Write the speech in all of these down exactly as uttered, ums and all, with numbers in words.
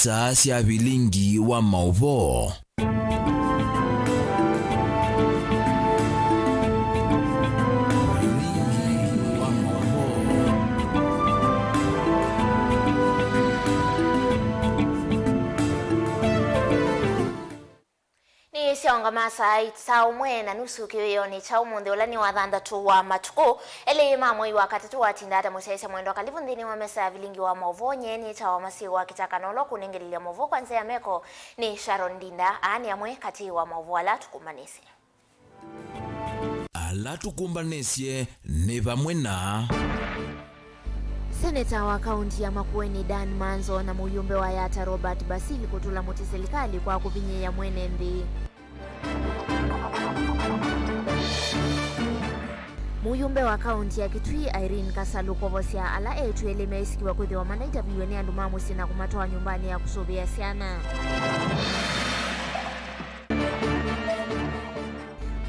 Saa sya vilingi wa maũvoo. Vilingi wa maũvoo. Nĩ syaũngama saa it-, saa ũmwe na nusu kĩwĩonĩ kya ũmũnthĩ, ũla nĩ wa thanthatũ wa matukũ elĩ ma mwei wa katatũ. Watinda ata mũsyaĩĩsya mwendwa? Kalivu nthĩnĩ wa mesa ya vilingi wa maũvoo. Nyie nĩtawa Masiu wa Kĩtaka, na ũla ũkũnengelelya maũvoo kwa nzĩa ya meko nĩ Sharon Ndinda. Aa nĩ amwe katĩ wa maũvoo ala tũkũmbanĩsye. Ala tũkũmbanĩsye nĩ vamwe na. Seneta wa kaunti ya Makueni Dan Manzo na mũyũmbe wa Yatta Robert Basil kũtũla mũtĩ silikalĩ kwa kũvinyĩĩa mwene nthĩ. Mũyũmbe wa kaunti ya Kitui Irene Kasalu kwovosya ala eĩtu elĩ meĩsikiw'a kwĩthĩwa manaitaviw'e nĩ andũ ma mũsyĩ na kũmatwaa nyũmbanĩ ya kũsũvĩa syana.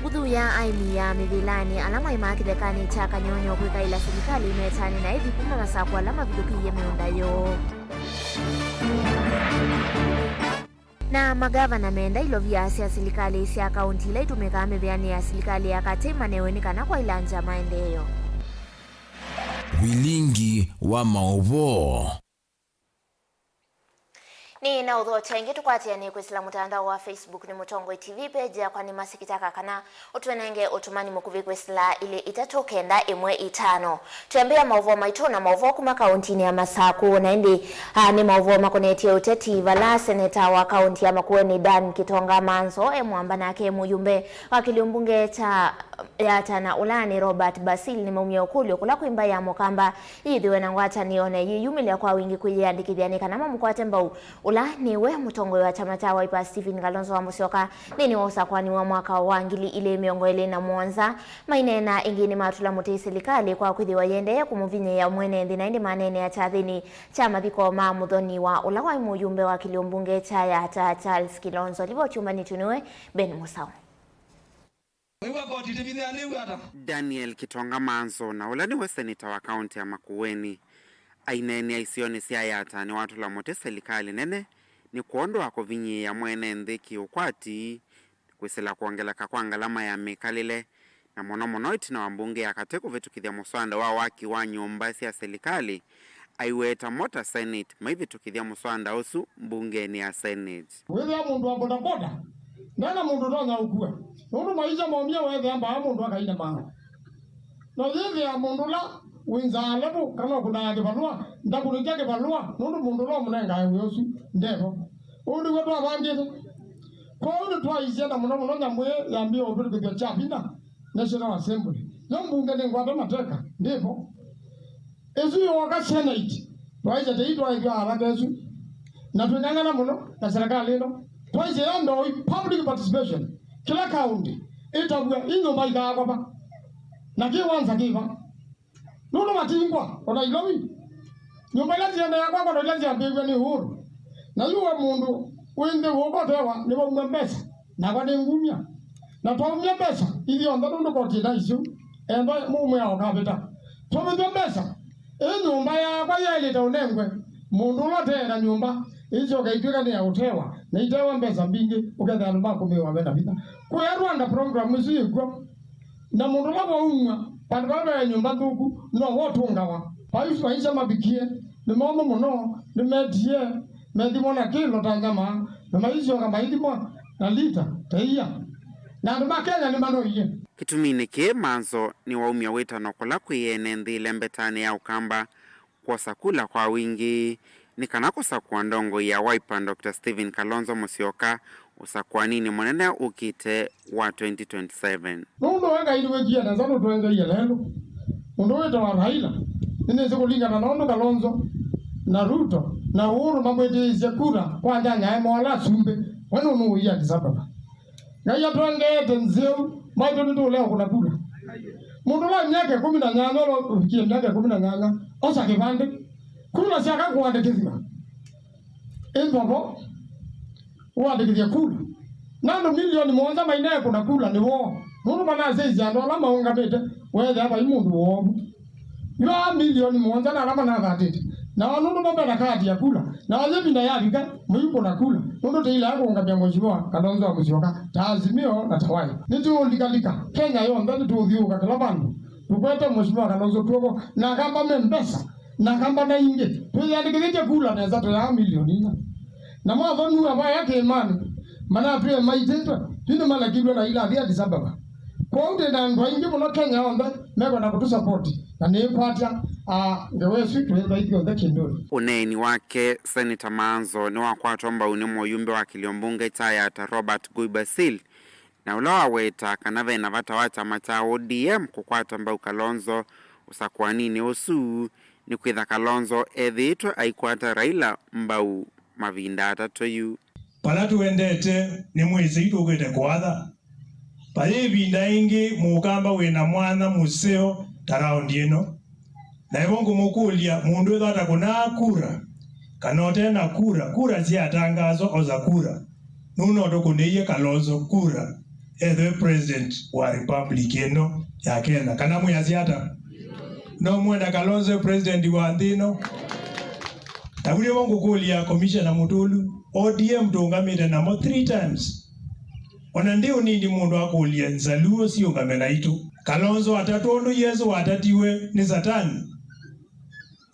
Nguthu ya aĩmi ya mĩvĩlanĩ ala maĩmaa kĩthekanĩ kya Kanyonyo kwĩkaĩla silikalĩ ĩmetanĩ na ĩthi kuma masakũ ala mavithũkĩie mĩũnda yoo. Na magavana menda ilovia sya silikalĩ sya kaunti ila itũmĩkaa mĩvĩanĩ ya silikalĩ ya katĩ manewe nĩ kana kwaĩlangya maendeeo. Vilingi wa maũvoo. Nĩ na ũthokya ĩngĩ tũkwatĩanĩe kwĩsĩla mũtandao wa Facebook nĩ Mũtongoi T V page yakwa nĩ Masikitaka kana ũtũnenge ũtũmani mũkuvĩ kwĩsĩla ilĩ itatũ kenda ĩmwe itano. Twĩambĩa maũvoo maitũ na maũvoo kuma kauntinĩ ya Masakũ, na ĩndĩ aa nĩ maũvoo makonetye ũteti, vala seneta wa kaunti ya Makueni Dan Kitonga Manzo e mwamba nake mũyũmbe wa kĩlĩo mbunge kya Yatta na ũla nĩ Robert Basil nĩmaumya ũkũlyo kũla kwĩ mbaĩ ya Mũkamba yĩthĩwe na ngwatanĩo na yĩyumĩlya kwa wingĩ kwĩyĩandĩkĩthya nĩ kana mamũkwate mbau. Ũla nĩwe mũtongoi wa kyama kya Wiper Stephen Kalonzo wa Musyoka nthĩnĩ wa ũsakũani wa mwaka wa ngili ilĩ mĩongo ĩlĩ na mũonza. Maineena ĩngĩ nĩmatũla mũtĩ silikalĩ kwa kwĩthĩwa yĩendee kũmũvinyĩĩa mwene nthĩ, na ĩndĩ maneenea kyathĩnĩ kya mathiko ma mũthoni wa ũla waĩ mũyũmbe wa kĩlĩo mbunge kya Yatta Charles Kilonzo. Livoti yũmbanĩtw'e nĩwe Ben Mũsaũ. Wĩw'a koti ndĩvithĩa nĩw'o ata? Daniel Kitonga Manzo, na ũla nĩwe seneta wa kaunti ya Makueni, aineenea isionĩ sya Yatta nĩwatũla mũtĩ silikalĩ nene nĩ kwondũ wa kũvinyĩĩa mwene nthĩ kĩũkwati, kwĩsĩla kwongeleka kwa ngalama ya mĩkalĩle, na mũno mũno ĩtina wa mbunge ya katĩ kũvĩtũkĩthya mũswanda wa waki wa nyũmba sya silikalĩ, aiweta mo ta Senate maivĩtũkĩthya mũswanda ũsu mbungenĩ ya Senate. Wĩthĩa mũndũ wa bodaboda ndena mũndũ ũtonya ũkua, nũndũ maisha momie weethĩa mbaa mũndũ akaina maa. Na ũyĩthĩa mũndũ ũla wĩ nzaa levu kana ũkũnaa kĩvalũa ndakũnĩkya kĩvalũa, nũndũ mũndũ ũla ũmũnengae wĩa ũsu ndevo. Ũu nĩw'o twavangĩte. Kwoou nĩtwaisye, na mũno mũno nyamũ ĩĩ yambĩĩe ũvĩtũkĩthw'a kya vinya, National Assembly. Yo mbunge nĩngwate mateka, ndĩvo. Ĩsu yooka Senate, twaisye tei twaĩthw'a athaka ĩsu. Na twĩng'ang'ana mũno na serikali ĩno. Twaisye ya ndoi, public participation. Kĩla kaũntĩ ĩtavw'a, ĩ nyũmba ikaakwa va? Na kĩwanza kĩ va? Nũndũ matingwa, o Nairobi. Nyũmba ila syendeea kwakwa no ila syambĩĩw'e nĩ Uhuru. Na yu we mũndũ wĩ nthĩ ũkotewa nĩwaumya mbesa, nakwa nĩngumya. Na twaumya mbesa ithyonthe nũndũ koti ĩna isu, enda mũmwĩa ũkavĩta. Twavĩtw'a mbesa, ĩ nyũmba yakwa yaĩlĩte ũnengwe mũndũ ũla ũtee na nyũmba, ĩsyoka ĩtw'ĩka nĩ ya ũtewa, na itewa mbesa mbingĩ, ũkethĩa andũ ma kũmĩĩwa mena vinya. Kũya Rwanda program ĩsu yĩkw'o. Na mũndũ ũla waumw'a vandũ vaa ve nyũmba nthũku, no wotũngawa. Vai maisha mavikie, nĩ momũ mũno, nĩmetie, methimwa na kĩlo ta nyama, na maisyoka maithimwa na lita ta ia. Na andũ ma Kenya nĩmanoie. Kĩtuminĩ kĩĩ, Manzo nĩwaumya wĩtano kũla kwĩ ene nthĩ ĩlembetanĩ ya Ũkamba kwosa kula kwa wingĩ nĩ kana kũsakũa ndongoi ya Wiper, Doctor Stephen Kalonzo Musyoka, ũsakũaninĩ mũnene ũkĩte wa twenty twenty-seven. Nũndũ we Ngai nĩwĩkie nesa nũtwengeie lelũ. Mũndũ wĩtawa Raila, nĩnĩsĩ kũlingana na ũndũ Kalonzo na Ruto na Uhuru mamwĩtĩĩsye kura kwa nyanyae mola asumbĩ, we nũnũũie Addis Ababa. Ngai atwengeete nzeu, maitũ nĩtũũlea kũna kura. Mũndũ ũla myaka ĩkũmi na nyanya ũla ũvikie myaka ĩkũmi na nyanya, osa kĩvandĩ. Kura syaka kũandĩkĩthw'a, ĩthovo ũandĩkĩthye kura. Na andũ milioni mũonza mainee kũna kura nĩ woo, nũndũ manasyaisye andũ ala maũngamĩte weethĩa vai mũndũ woovu. Yu aa milioni mũonza na ala manathatĩte, nao nũndũ mo mena kaati ya kura, Na oyu ĩvinda yavika, mũikũna kula, nũndũ tũilaa kũũngamya Mheshimiwa Kalonzo wa Musyoka, ta Azimio na ta Wiper. Nĩtũũlikalika Kenya yonthe, nĩtũũthyũũka kĩla vandũ, tũkwete Mheshimiwa Kalonzo kw'oko, na Akamba me mbesa, na Akamba na ingĩ. Twĩyandĩkĩthĩtye kula nesa tũyaa milioni inya. Na mwathonua vaya kĩĩmanĩ, manatwĩe maitĩtwe, yu nĩmalekilw'e na ila athi Addis Ababa. Kwoou twĩ na andũ aingĩ mũno Kenya yonthe mekwenda kũtũsapoti, na nĩĩkwatya, aa, ngewa ĩsu twĩthwa ithyonthe kĩndũnĩ. Ũneeni wake, Seneta Maanzo nĩwakwatwa mbau nĩ mũyumbe wa kĩlio mbunge kya Yatta Robert Guy Basil, na ũla waweta kana ve na vata wa kyama kya O D M kũkwata mbau Kalonzo ũsakũaninĩ ũsu, nĩkwĩtha Kalonzo ethĩĩtwe aikwata Raila mbau mavinda atatũ yu. Vala tũendete nĩmwĩsĩ yu tũkwĩte kũatha. Vayĩ ĩvinda ĩngĩ mũkamba wĩ na mwanya mũseo ta raũndi ĩno. Na ĩvo ngũmũkũlya, mũndũ ethĩwa atakũnaa kura, kana ũte na kura, kura syatangaaswa osa kura, nũũ no tũkũnĩie Kalonzo kura ethĩwe president wa republic ĩno ya Kenya? Kana mwĩasya ata? No mwenda Kalonzo e president wa nthĩ ĩno? Ta vu nĩvo ngũkũlya Commissioner Mũtũlu, O D M tũũngamĩte namo three times. Ona ndĩ ũnini mũndũ akũlya nzaluo siũngame naitũ. Kalonzo atatwa ũndũ Yesũ watatiwe nĩ Satani.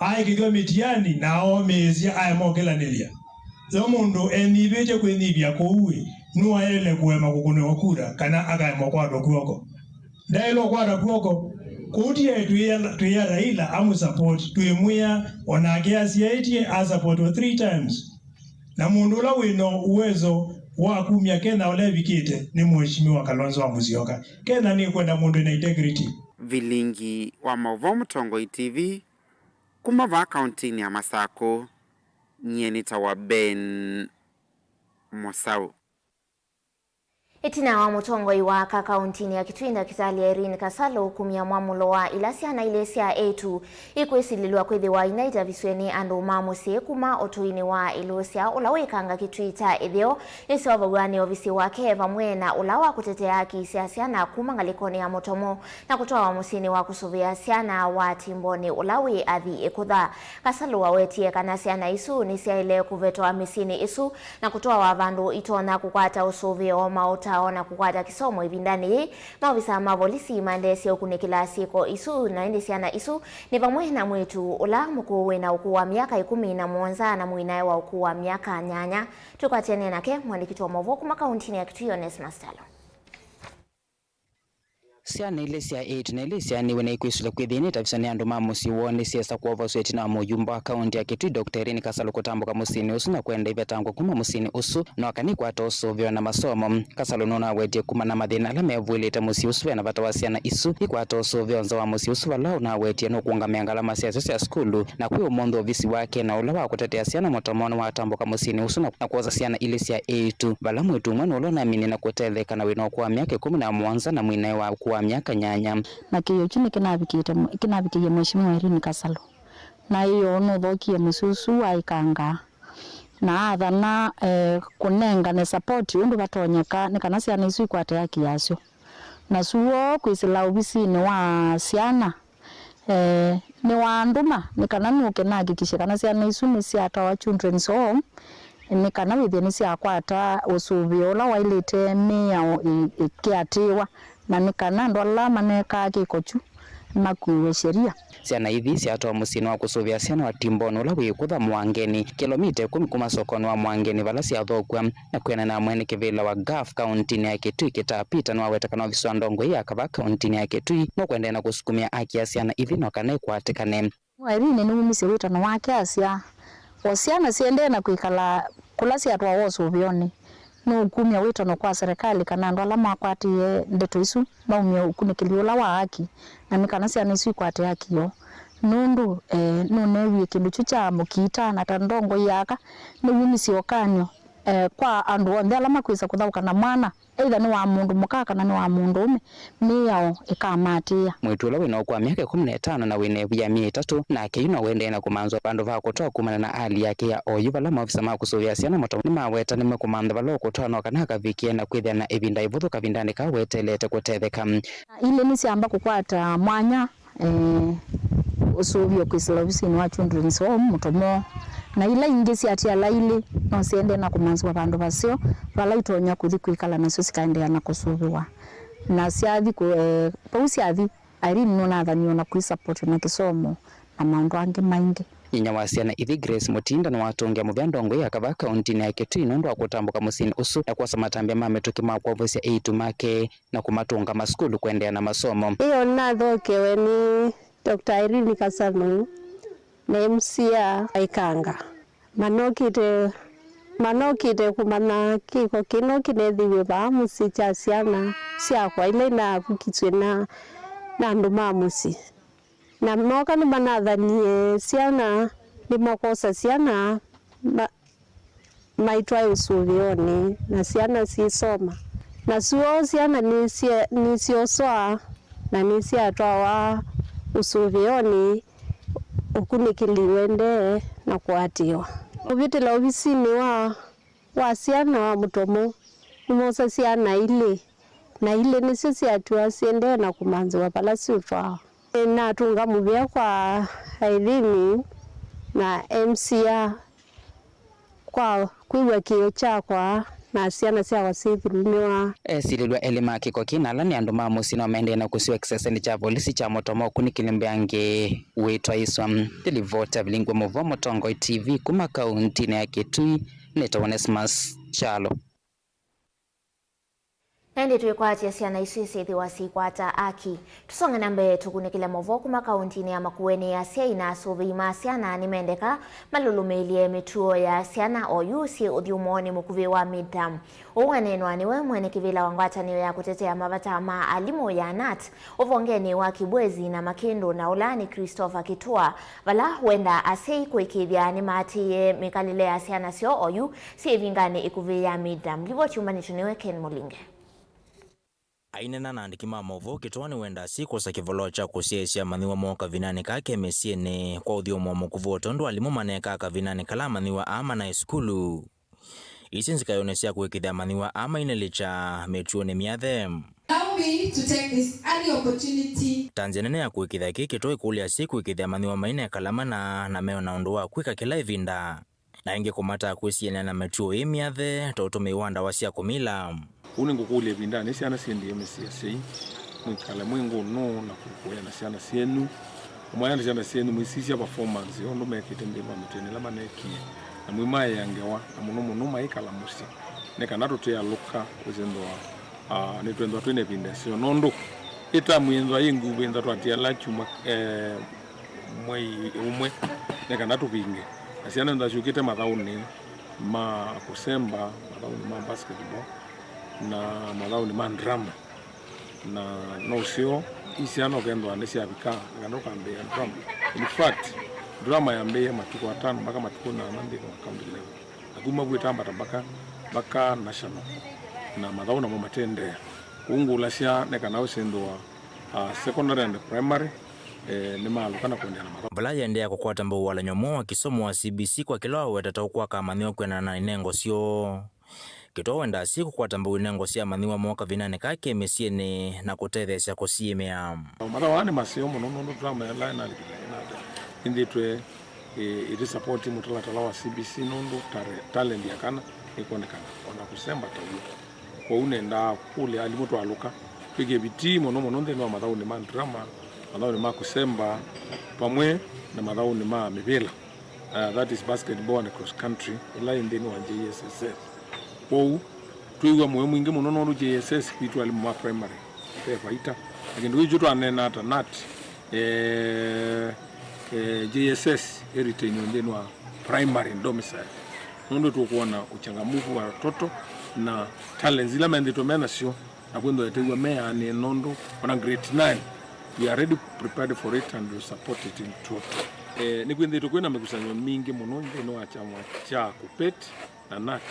Aĩkĩthw'a mĩtiani na aomĩĩsya aema ũkĩlanĩlya. Yo mũndũ enyivĩtye kwĩnyivya kũu-ĩ, nũaĩle kũema kũkũnĩwa kura kana akaema ũkwatwa kw'oko? Ndaĩle ũkwata kw'oko. Kũu ti aĩ twĩa, twĩa Raila amũsupport, twĩmwĩa o nake asyaĩtye asupportwa three times. Na mũndũ ũla wĩ na ũwezo wa kumya Kenya ũla ĩvikĩte nĩ Mheshimiwa Kalonzo wa Musyoka. Kenya nĩkwenda mũndũ ena integrity. Vilingi wa maũvoo Mũtongoi T V, kuma vaa kauntinĩ ya Masakũ, nyie nĩtawa Ben Mũsaũ. Ĩtina wa mũtongoi wa aka kauntinĩ ya Kitui, Ndakĩtalĩ Irene Kasalu kumya mwamũlo wa ila syana ilĩ sya eĩtu ikwĩsilĩlw'a kwĩthĩwa inaitavisw'e nĩ andũ ma mũsyĩ kuma ũtũinĩ wa Ĩlũsya ũla wĩ Kanga Kitui kya ĩtheo, nĩsyovaw'a nĩ ovisi wake vamwe na ũla wa kũtetea haki sya syana kuma ngalĩkonĩ ya Mũtomo na kũtwawa mũsyĩnĩ wa kũsũvĩa syana wa Timboni ũla wĩ Athi Ĩkũtha. Kasalu awetie kana syana isu nĩsyaĩle kũvetwa mĩsyĩnĩ ĩsu na kũtwawa vandũ itonya kũkwata ũsũvĩo, maũtao na kũkwata kĩsomo ĩvindanĩ yĩĩ. Maovisa ma volisi maendeesye ũkunĩkĩla syĩko isu, na ĩndĩ syana isu nĩ vamwe na mwĩĩtu ũla mũkũũ wĩ na ũkũũ wa myaka ĩkũmi na mũonza na mũinae wa ũkũũ wa myaka nyanya. Twĩkwatĩanĩe nake mũandĩki witũ wa maũvoo kuma kauntinĩ ya Kitui, Onesmus Talo. Syana ilĩ sya eĩtu na ilĩ isyaanĩw'e na ikwĩsĩlwa kwĩthĩwa nĩ itaviswa nĩ andũ ma mũsyĩ woo nĩsyesa kũovosw'a ĩtina wa mũyumba wa kaunti ya Kitui, Doctor Irene Kasalu kũtambũka mũsyĩnĩ ũsu na kwenda ivetangwa kuma mũsyĩnĩ ũsu, no kana ikwata ũsũvĩo na masomo. Kasalu nũnawetie kumana na mathĩna ala mevũĩlĩte mũsyĩ ũsu, ve na vata wa syana isu ikwata ũsũvĩo nza wa mũsyĩ ũsu, vala ũnawetie nũkũũngamĩa ngalama syasyo sya sukulu, na kwĩ ũmũnthĩ ovisi wake na ũla wa kũtetea syana Mũtomo nĩwatambũka mũsyĩnĩ ũsu na, na kwosa syana ilĩ sya eĩtu, vala mwĩĩtu ũmwe nũla ũnaminie na kũtetheka na wĩ na ũkũũ wa myaka ĩkũmi na mũonza na mwinae wa ũkũũ wa myaka nyanya. Na kĩĩo kyu nĩkĩnavikĩte, kĩnavikĩie Mheshimiwa Irene Kasalu. Na ĩyoo nũthokie mũsyĩ ũsu wa Ikanga, na athana, eh, kũnengane support ũndũ vatonyeka nĩ kana syana isu ikwate haki yasyo. Na suo kwĩsĩla ovisinĩ wa syana, eh, nĩwandũma nĩ kana nũke nahakikishe kana syana isu nĩsyatwawa children's home, nĩ kana wĩthĩe nĩsyakwata ũsũvĩo ũla waĩlĩte mĩao ĩ-, ĩkĩatĩĩwa, na nĩ kana andũ ala maneekaa kĩko kyu makuĩwe sheria. Syana ithi syatwawa mũsyĩnĩ wa kũsũvĩa syana wa Timboni ũla wĩ Ĩkũtha Mwangeni, kĩlomita ĩkũmi kuma sokonĩ wa Mwangeni, vala syathokw'a. Na kwĩanana na mwene kĩvĩla wa gov kauntinĩ ya Kitui, Kitaa Peter, nĩwaweta kana ovisi wa ndongoi ya aka vaa kauntinĩ ya Kitui nũkũendeea na kũsukumĩa haki ya syana ithi no kana ikwatĩkane. Irene nĩwumisye wĩtano wake asya, o syana siendee na kwĩkala kũla syatwawa ũsũvĩonĩ. Nũũkumya wĩtano kwa serikali kana andũ ala makwatĩĩe ndeto isu maumye ũkunĩkĩli ũla wa haki, na nĩ kana syana isu ikwate haki yoo. Nũndũ, eh, nũneewie kĩndũ kyu kya mũkiita, na ta ndongoi ya aka, nĩwumisye ũkany'o, eh, kwa andũ onthe ala makwĩsa kũthaũka na mwana, either nĩ wa mũndũ mũka kana nĩ wa mũndũũme, mĩao ĩkamatĩĩa. Mwĩĩtu ũla wĩ na ũkũũ wa myaka ĩkũmi na ĩtano na wĩ na ĩvu ya myei ĩtatũ, nake yu no ũendee na kũmanthwa vandũ va kũtwaa kumana na hali yake ya oyu, vala maovisa ma kũsũvĩa syana Mũtomo nĩmaweta nĩmekũmantha vala ũkũtwaa no kana akavikĩe na kwĩthĩa na ĩvinda ĩvũthũ kavindanĩ kaa weteelete kũtetheka. Ilĩ nĩsyamba kũkwata mwanya, eh, ũsũvĩo kwĩsĩla ovisinĩ wa Children's Home Mũtomo, Na ila ingĩ syatiala ilĩ no siendee na kũmanthĩwa vandũ vaseo vala itonya kũthi kwĩkala, nasyo sikaendeea na kũsũvĩwa. Na syathi kũ-, eh, vau syathi, Irene nũnathanie o na kwĩsapoti na kĩsomo na maũndũ angĩ maingĩ. Inyia wa syana ithi, Grace Mutinda, nĩwatũngĩa mũvea ndongoi ya kavaa kauntinĩ ya Kitui nũndũ wa kũtambũka mũsyĩnĩ ũsu na kwosa matambya ma mĩtũkĩ ma kwovosya eĩtu make na kũmatũnga masukulu kũendeea na masomo. Ĩĩ, o na nathokewe nĩ Doctor Irene Kasanu na M C A Ikanga. Manokĩte, manokĩte kũmanya kĩko kĩno kĩnethĩiwe vaa mũsyĩ kya syana syakwa ila inavukisw'e na, na andũ ma mũsyĩ. Na mooka nĩmanathanie syana, nĩmakwosa syana ma, maitwae ũsũvĩonĩ, na syana syĩsoma. Na syoo syana nĩsye-, nĩsyoswa na nĩsyatwawa ũsũvĩonĩ ũkunĩkĩli ũendee na kũatĩĩwa. Kũvĩtĩla ovisinĩ wa, wa syana wa Mũtomo, nĩmoosa syana ilĩ, na ilĩ nĩsyo syatiwa siendee na kũmanthĩwa vala siũtwawa. Nĩnatũnga mũvea kwa Irene na M C A kwa kwĩw'a kĩĩo kyakwa na syana syakwa syĩthũlũmĩwa. Esilĩlw'a elĩ ma kĩko kĩĩ na ala nĩ andũ ma mũsyĩ no maendee na kũsiwa kĩsesenĩ kya volisi kya Mũtomo ũkunĩkĩli mbeange wĩtwaĩswa. Nĩ livoti ya Vilingwe Mũvoo, Mũtongoi T V, kuma kauntinĩ ya Kitui, nĩtawa Onesmus Kyalo. Na ĩndĩ twĩkwatya syana isu isyĩthĩwa syĩkwata aki. Tũsonge na mbee tũkunĩkĩle maũvoo kuma kauntinĩ ya Makueni. Asyai na asũvĩi ma syana nĩmendeka malũlũmĩĩlye mĩtuo ya syana oyu syĩ ũthyũmũonĩ mũkuvĩ wa midterm. Ũu waneenwa nĩwe mwene kĩvĩla wa ngwatanĩo ya kũtetea mavata ma alimũ ya nat ũvongenĩ wa Kibwezi na Makĩndũ, na ũla nĩ Christopher Kitua, vala wendaa asyai kũĩkĩĩthya nĩmaatĩĩe mĩkalĩle ya syana syoo oyu syĩ ĩvinganĩ ĩkuvĩ ya midterm. Livoti yumanĩtw'e nĩwe Ken Mũlinge. Aineena na andĩki ma maũvoo, Kitua nĩwendaa asyai kwosa kĩvoloo kya kũsyaĩĩsya amanyĩw'a moo kavindanĩ kaa ke mĩsyĩnĩ kwa ũthyũmũo mũkuvĩ, o tondũ alimũ maneekaa kavindanĩ kala amanyĩw'a aa manaĩ sukulu. Isi nzika ĩũnĩ sya kũĩkĩĩthya amanyĩw'a aa mainĩlĩkya mĩtuonĩ myathe. Allow me to take this early opportunity. Ta nzĩa nene ya kũĩkĩĩthya kĩĩ kĩtoo, ĩkũlya asyai kũĩkĩĩthya amanyĩw'a mainekala mana na meona ũndũ wa kwĩka kĩla ĩvinda, na ĩngĩ kũmataa kwĩsianĩa na mĩtuo ĩĩ myathe ta ũtũmĩi wa ndawa sya kũmila. Ũu nĩngũkũlya ĩvindanĩ syana syendie mĩsyĩ asyai, mwĩkale mwĩ ngũnũ na kũkũĩa na syana syenyu. Mwaya na syana syenyu, mwĩsisya performance ya ũndũ mekĩte nthĩnĩ wa mĩtũonĩ ĩla manekie, na mwĩmaĩa ngewa, na mũno mũno maikala mũsyĩ, nĩ kana tũtialũka kwĩsĩnthwa, ah, nĩtwĩnthwa twĩ na ĩvinda ĩseo, nũndũ ĩtamu yĩnthwa yĩ nguvĩ, ĩnthwa twatiala kyumwa, eh, mwei ũmwe, nĩ kana tũvinge. Na syana nĩnthwa syũkĩte mathaũnĩ ma kũsemba, mathaũnĩ ma basketball, na mathaũnĩ ma drama. Na no ũseo, ii syana ũkethĩwa nĩsyavika, na kana ũkambĩĩa drama. In fact, drama yambĩĩe matukũ atano mpaka matukũ nana nthĩnĩ wa county level. Na kuma vu ĩtambata mpaka, mpaka national. Na mathaũ namo matendee. Kũu ngũlasya nĩ kana ũsĩndũa, ah, secondary and primary, eh, nĩmaalũka na kũendeea na mathaũ. Vala yĩendeea kũkwata mbau walany'o mwaũ wa kĩsomo wa C B C kwa kĩla waweta ta ũkwaka amanyĩw'a kwĩanana na inengo syoo. Kĩtoo wendaa asyai kũkwata mbau inengo sya amanyĩw'a moo kavindanĩ kaa ke mĩsyĩnĩ na kũtetheesya kũsiĩmĩa. Mathaũ aa nĩ maseo mũno nũndũ tũtamanya ĩla nalikile nata ĩnthĩtwe, ĩ, ĩtĩ support mũtalatala wa C B C nũndũ tare-, talent ya kana ĩkwonekana, o na kũsemba ta w'o. Kwoou nendaa kũlya alimũ twalũka twĩkĩe vitii mũno mũno nthĩnĩ wa mathaũnĩ ma drama, mathaũnĩ ma kũsemba, vamwe na mathaũnĩ ma mĩvĩla. Uh, that is basketball and cross country, ĩla yĩ nthĩnĩ wa J S S S. Kwoou, twĩw'a mũyo mwingĩ mũno nũndũ J S S kwitũ alimũ ma primary ve vaita. Na kĩndũ kĩu kyo twaneenaa ta nat, eh, eh, J S S ĩritainwe nthĩnĩ wa primary domicile. Nũndũ tũkwona uchangamfu wa watoto na talents ila menthĩtwe me nasyo. Na kwĩthĩwa ĩtew'a meanĩe nũndũ ona grade nine, we are already prepared for it and we support it in total. Eh, nĩkwĩthĩĩtwe kwĩna mĩkusanyo mingĩ mũno nthĩnĩ wa kyama kya KUPPET na nat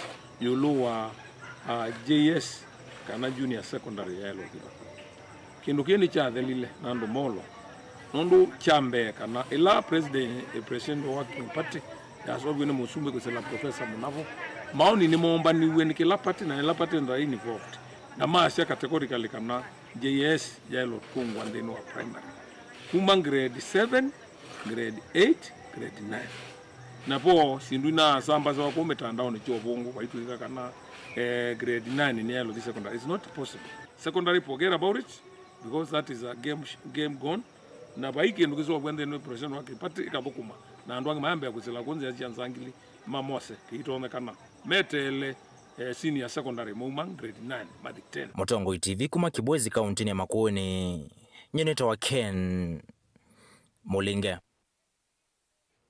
ĩũlũ wa, ah, J S kana junior secondary ya Elothiva. Kĩndũ kĩĩ nĩkyathelile na andũ molwa. Nũndũ kya mbee kana ĩla president, eh, presidential working party yaseũviw'e nĩ mũsumbĩ kwĩsĩla Professor Mũnavo, maoni nĩmoombaniw'e nĩ kĩla party na ĩla party ndaĩ involved. Na maasya categorically kana J S yaĩlwe kũtũngwa nthĩnĩ wa primary kuma grade seven, grade eight, grade nine. Na po syĩndũ inasambasawa kũu mĩtandaonĩ kya ũvũngũ, waitwĩka kana, eh, grade nine nĩyaĩlũthi secondary. It's not possible. Secondary, forget about it, because that is a game, game gone. Na vai kĩndũ kĩseũvw'a nthĩnĩ wa operation wa kĩpati ĩkathũkũma, na andũ angĩ mayambĩa kũsĩla kũu nzĩa sya nzangili mamose kĩitonyekana. Meteele, eh, senior secondary mauma grade nine mathi ten. Mũtongoi T V kuma Kibwezi kaũntĩnĩ ya Makueni, nyie nĩtawa Ken Mũlinge.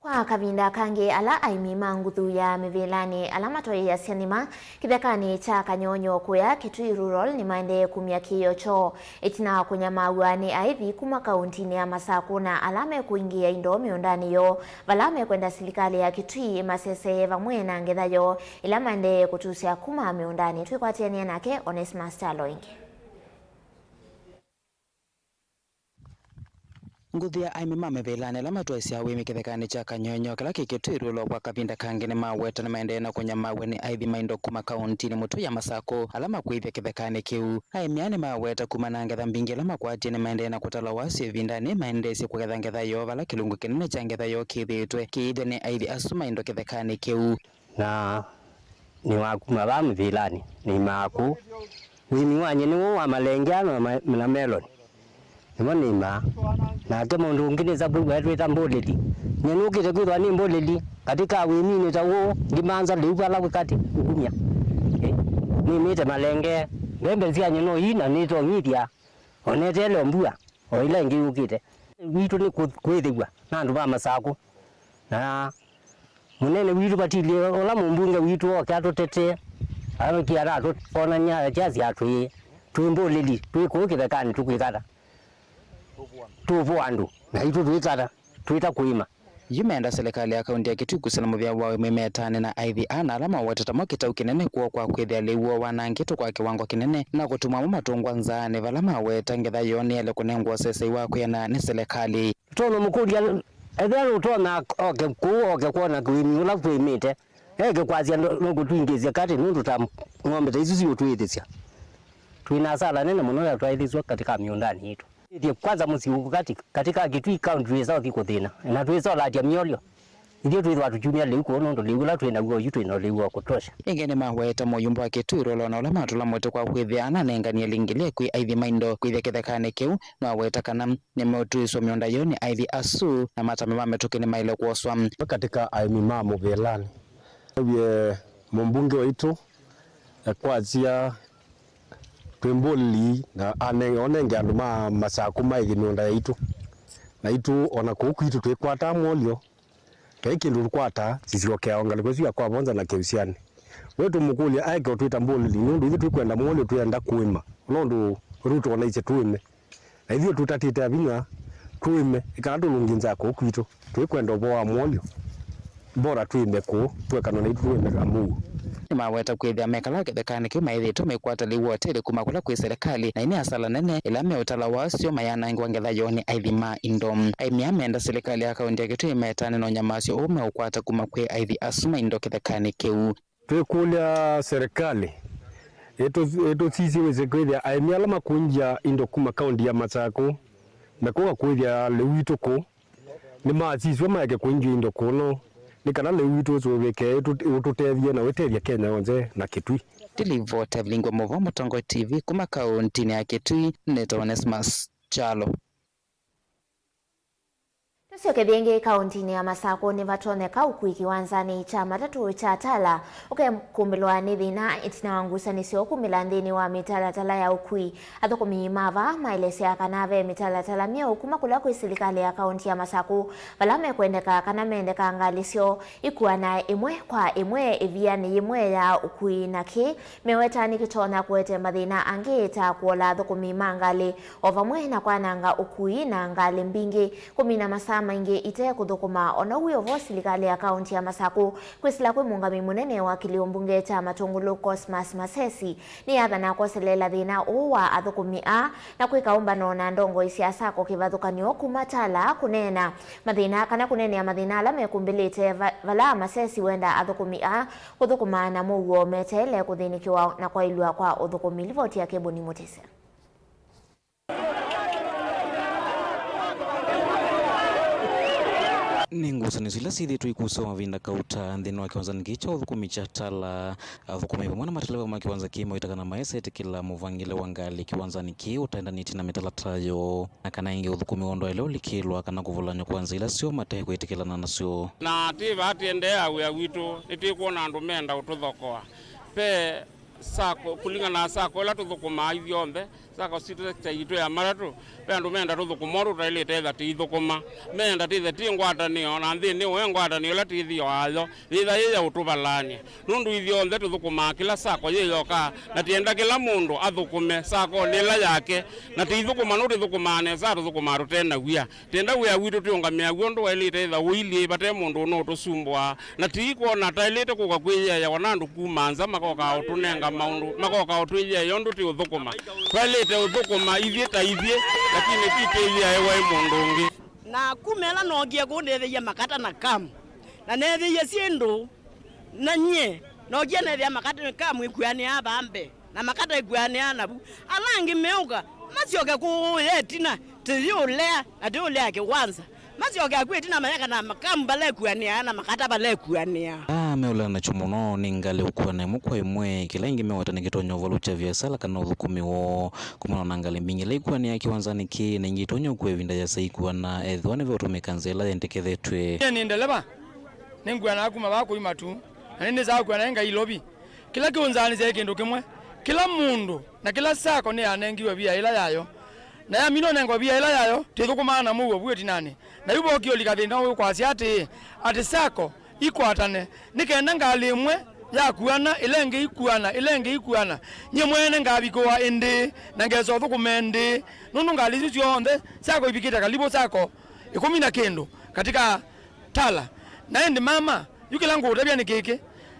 Kwa kavinda kangĩ, ala aĩmi ma nguthu ya mĩvĩlanĩ ala matwaĩĩasya nĩma kĩthekanĩ kya Kanyonyo kũya Kitui Rural nĩmaendee kumya kĩĩo kyoo ĩtina wa kũnyamaaw'a nĩ aithi kuma kaũntĩnĩ ya Masakũ na ala mekũingĩĩa indo mĩũndanĩ yoo, vala mekwenda silikalĩ ya Kitui ĩmasesee vamwe na ngetha yoo ĩla maendee kũtusya kuma mĩũndanĩ. Twĩkwatĩanĩe nake Onesmus Kyalo ĩngĩ. Nguthu ya aĩmi ma mĩvĩlanĩ ala matwaĩĩsya ũĩmi kĩthekanĩ kya Kanyonyo kĩla kĩ Kitui Rural kwa kavinda kangĩ nĩmaweta nĩmaendee na kũnyamaaw'a nĩ aithi ma indo kuma kaũntĩnĩ mũtũi ya Masakũ ala makwĩthya kĩthekanĩ kĩu. Aĩmi aa nĩmaweta kuma na ngetha mbingĩ ila makwatie nĩmaendee na kũtala wasyo ĩvindanĩ maendeesye kũgetha ngetha yoo vala kĩlungu kĩnene kya ngetha yoo kĩthĩĩtwe kĩithya nĩ aithi asu ma indo kĩthekanĩ kĩu. Na nĩwakuma vaa mĩvĩlanĩ, nĩimaa kũu. Ũĩmi wany'e nĩw'o wa malenge na ma-, na meloni. Nĩmo nĩimaa. Nake mũndũ ũngĩ nĩsa kwĩw'a etwĩta mbũlĩli. Nyie nũkĩte kwĩthwa nĩ mbũlĩli. Katĩ ka wĩminĩ ta ũũ, ndimanza lĩu vala wĩ katĩ, ngumya. Ĩ, nĩmĩte malenge. Mbembe syany'e no ii na nĩtonyithya. Onetele o mbua, o ĩla ĩngĩ yũkĩte. Witũ nĩ kũ-, kwĩthĩw'a na andũ ma Masakũ. Na mũnene witũ vatilie ũla mũmbunge witũ oke atũtetee, aũkie atatũkonany'a akyasya twĩ, twĩ mbũlĩli, twĩ kũu kĩthekanĩ tũkwĩkata. Tũvũ andũ, naitũ twĩkata, twĩta kũĩma. Yu meenda silikalĩ ya kaũntĩ ya Kitui kũsila mũvĩa wa ũĩmi metaane na aithi aa na ala mawetete mo kĩtau kĩnene kwoo kwa kwĩthĩa lĩu woo wanangĩtwe kwa kĩwango kĩnene na kũtuma mo matũngwa nzaanĩ vala maweta ngetha yoo nĩyaĩle kũnengwa ũsesei wa kwĩanana nĩ silikalĩ. Tũnũmũkũlya ethĩwa nũtonya oke kũu, oke kwona ũĩmi ũla twĩmĩte, eke kwasya no, nũkũtwingĩĩsya katĩ nũndũ ta ng'ombe ta isu siũtwĩthĩsya. Twĩ na asala nene mũno ya twaĩthĩsw'a katĩ ka mĩũndanĩ yitũ. Ĩthye kwanza mũsyĩ ũkũ katĩ, katĩ ka Kitui County twĩsa ũthi kũthĩna, na twĩsa ũlatya myolyo. Ithyĩ twĩthwa tũkyumya lĩu kũũ nũndũ lĩu ũla twĩ naw'o oyu twĩ na lĩu wa kũtosha. Ĩngĩ nĩmaweta mũyumba wa Kitui Rural o na ũla matũla mwĩto kwa kwĩthĩa ananenganie lingĩlye kwĩ aithi ma indo kwĩthya kĩthekanĩ kĩu. Nĩwaweta kana nĩmeũtwĩĩswa mĩũnda yoo nĩ aithi asu na matambya ma mĩtũkĩ nĩmaĩle kwoswa. Katĩ ka aĩmi ma mũvĩlanĩ, ewie mũmbunge waitũ ekwasya twĩ mbũlĩli na ane-, onenge andũ ma Masakũ maĩthye mĩũnda yaitũ. Naitũ o na kũu kwitũ twĩkwataa mwolyo. Vai kĩndũ tũkwataa, sisyokeaa o ngalĩko ĩsu ya kwa Vonza na Kĩũsyanĩ. We tũmũkũlya aeke ũtwĩta mbũlĩli, nũndũ ithyĩ tũikwenda mwolyo, twĩenda kũĩma. Ũla ũndũ Ruto onaisye tũĩme. Na ithyĩ tũtatĩte vinya, tũĩme, ĩ kana tũlũngi nza kũu kwitũ. Tũikwenda ũvoo wa mwolyo. Bora twĩme kũu, tũekanwa naitũ tũĩme kamũuo. Nĩmaweta kwĩthĩa mekala kĩthekanĩ kĩu maĩthĩtwe maikwata lĩu otelĩ kuma kũla kwĩ silikalĩ, na ĩnĩ asala nene ĩla meũtala wasyo mayanangĩwa ngetha yoo nĩ aithi ma indo. Aĩmi aa meenda silikalĩ ya kaũntĩ ya Kitui ĩmetaane na ũnyamasyo ũũ meũkwata kuma kwĩ aithi asu ma indo kĩthekanĩ kĩu. Twĩkũlya silikalĩ ĩtũ-, ĩtũsisye wĩse kwĩthĩa aĩmi ala makũngya indo kuma kaũntĩ ya Masakũ mekũka kũĩthya lĩu witũ kũu. Nĩmasisw'a maeke kũingya indo kũno nĩ kana lĩu witũ ũsũvĩke, ĩtũ-, ũtũtethye na ũtethya Kenya yonthe na Kitui. Ndilivota Vilingwa Mũvo, Mũtongoi T V, kuma kaũntĩnĩ ya Kitui, nĩtawa Onesmus Kyalo. Tũsyoke ĩngĩ kaũntĩnĩ ya Masakũ. Nĩvatonyeka ũkui kĩwanzanĩ kya matatũ kya Tala ũkekumbĩlwa nĩ thĩna ĩtina wa ngusanĩsyo kumĩla nthĩnĩ wa mĩtalatala ya ũkui. Athũkũmi ma vaa maelesya kana ve mĩtalatala myeũ kuma kũla kwĩ silikalĩ ya kaũntĩ ya Masakũ, vala mekwendeka kana mendeka ngalĩ syoo ikuana ĩmwe kwa ĩmwe ĩvianĩ yĩmwe ya ũkui, na kĩĩ meweta nĩkĩtonya kũete mathĩna angĩ ta kũola athũkũmi ma ngalĩ, o vamwe na kwananga ũkui na ngalĩ mbingĩ kũmina masaa maingĩ ite kũthũkũma. O na ũu wĩ o vo, silikalĩ ya kaũntĩ ya Masakũ kwĩsĩla kwĩ mũũngamĩi mũnene wa kĩlĩo mbunge kya Matũngũlũ Cosmas Masesi nĩyathana kwoseleela thĩna ũũ wa athũkũmi aa na kwĩka ũmbano na ndongoi sya sacco kĩvathũkany'o kuma Tala kũneena mathĩna kana kũneenea mathĩna ala mekumbĩlĩte va-, vala Masesi wenda athũkũmi aa kũthũkũma na mũuo meteele kũthĩnĩkĩwa na kwaĩlw'a kwa ũthũkũmi. Livoti ya Keboni Mũtĩsya. Nĩ ngusanĩsyo ila syĩthĩĩtwe ikusĩwa mavinda kauta nthĩnĩ wa kĩwanzanĩ kĩĩ kya ũthũkũmi kya Tala. Athũkũmi vamwe na mateleva ma kĩwanza kĩĩ mawĩtĩkana maesa ĩtĩkĩla mũvangĩle wa ngalĩ kĩwanzanĩ kĩĩ ũtaendanĩtye na mĩtalatara yoo, na kana ĩngĩ ũthũkũmi woo ndwaĩle ũlikĩlwa kana kũvulany'a kwa nzĩa ila syoo mate kwĩtĩkĩlana nasyo. Na twĩ vaa tũendeea wĩa witũ, nĩtwĩkwona andũ meenda ũtũthokoa. Ve sacco, kũlingana na sacco ĩla tũthũkũmaa ithyonthe, sacco sitũ, sector yitũ ya matatũ, ve andũ meenda tũthũkũma ũndũ tũtaĩlĩte ĩtha tũithũkũma. Meenda twĩthe twĩ ngwatanĩo, na nthĩnĩ we ngwatanĩo ĩla twĩthĩawa nayo yĩtha yĩ ya ũtũvalany'a. Nũndũ ithyonthe tũthũkũmaa kĩla sacco yĩyokaa, na twĩenda kĩla mũndũ athũkũme sacco-nĩ ĩla yake, na tũithũkũma nũndũ tũthũkũmaa nesa, tũthũkũmaa tũte na wia. Twĩenda wĩa witũ twĩũngamĩe w'o ũndũ waĩlĩte ĩtha ũilyĩ, vate mũndũ ũnũũtũsumbũaa, na tũikwona twaĩlĩte kũka kwĩyĩaĩwa na andũ kuma nza makoka ũtũnenga maũndũ, makoka ũtwĩyĩaĩa ũndũ tũũthũkũma. Twaĩlĩte ũthũkũma ithyĩ ta ithyĩ, lakini ti twĩyĩaĩwa ĩ mũndũ ũngĩ. Na kuma ĩla nookie kũu neethĩie makata na kamu, na neethĩie syĩndũ, na nyie nookie neethĩa makata na kamu ikuanĩaa vaa mbee. Na makata ikuanĩaa navu. Ala angĩ meũka, masyoke kũũya ĩtina, tũyĩũlea, na tũyĩũlea kĩwanza. Masyoke akw'ĩ ĩtina, mayeka na makamu vala ikuanĩaa, na makata vala ikuanĩaa. Aa meũlea nakyo mũno nĩ ngalĩ ũkuana ĩmwe kwa ĩmwe, kĩla ĩngĩ meweta nĩkĩtonya ũvalũkya viasala kana ũthũkũmi woo. Kumana na ngalĩ mbingĩ ila ikuanĩaa kĩwanzanĩ kĩĩ, na ingĩ itonya ũkua ĩvinda yĩasa ikuana, ethĩwa nĩveũtũmĩka nzĩa ĩla yendekeethetw'e. Nĩ ndeleva, nĩnguanaa kuma vaa kũima tu, na nĩnĩsaa kuana ngai Ilovi. Kĩla kĩũnzaanĩsya nĩ kĩndũ kĩmwe, kĩla mũndũ na kĩla sacco nĩyanengiwe via ĩla yayo, na yaminwa ũnengwa via ĩla yayo, twĩthũkũmaa na mũuo vu ĩtinanĩ. Na yu vookie ũlika thĩna ũyũ kwasya atĩĩ, atĩ sacco ikwatane, nĩ kenda ngalĩ ĩmwe yakuana, ĩla ĩngĩ ikuana, ĩla ĩngĩ ikuana. Nyie mwene ngavikũwa ĩndĩĩ, na ngesa ũthũkũme ĩndĩĩ, nũndũ ngalĩ isu syonthe sacco ivikĩte kalivũ sacco ĩkũmi na kĩndũ katika Tala. Na ĩndĩ mama, yu kĩla ngũũtavya nĩ kĩkĩ.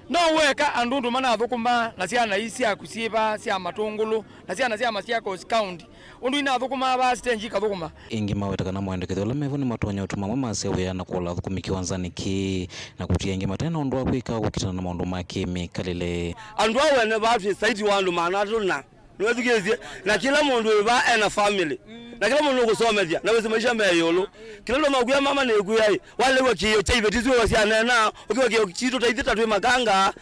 No weka andũ ũndũ manathũkũmaa na syana ii syaku syĩ vaa sya Matũngũlũ, na syana sya Machakos County, ũndũ inathũkũmaa vaa sitenji ikathũkũma. Ĩngĩ maweta kana maendekethyo ala mevo nĩmatonya ũtuma amwe masya wĩa na kũola athũkũmi kĩwanzanĩ kĩĩ, na kũtia ĩngĩ mate na ũndũ wa kwĩka kũkitana na maũndũ ma kĩmĩkalĩle. Andũ aa wene vaa twĩ saiti wa andũ maana atũ na Nĩwĩthukĩĩsye? Na kĩla mũndũ wĩ vaa e na family. Na kĩla mũndũ nũkũsomethya, na wĩsĩ maisha me ĩũlũ. Kĩla ndũ makwĩa mama nĩkwĩa ĩ, walew'a kĩĩo kya iveti isu wasyaneena, ũkĩwa kĩĩo kitũ ta ithyĩ ta twĩ makanga,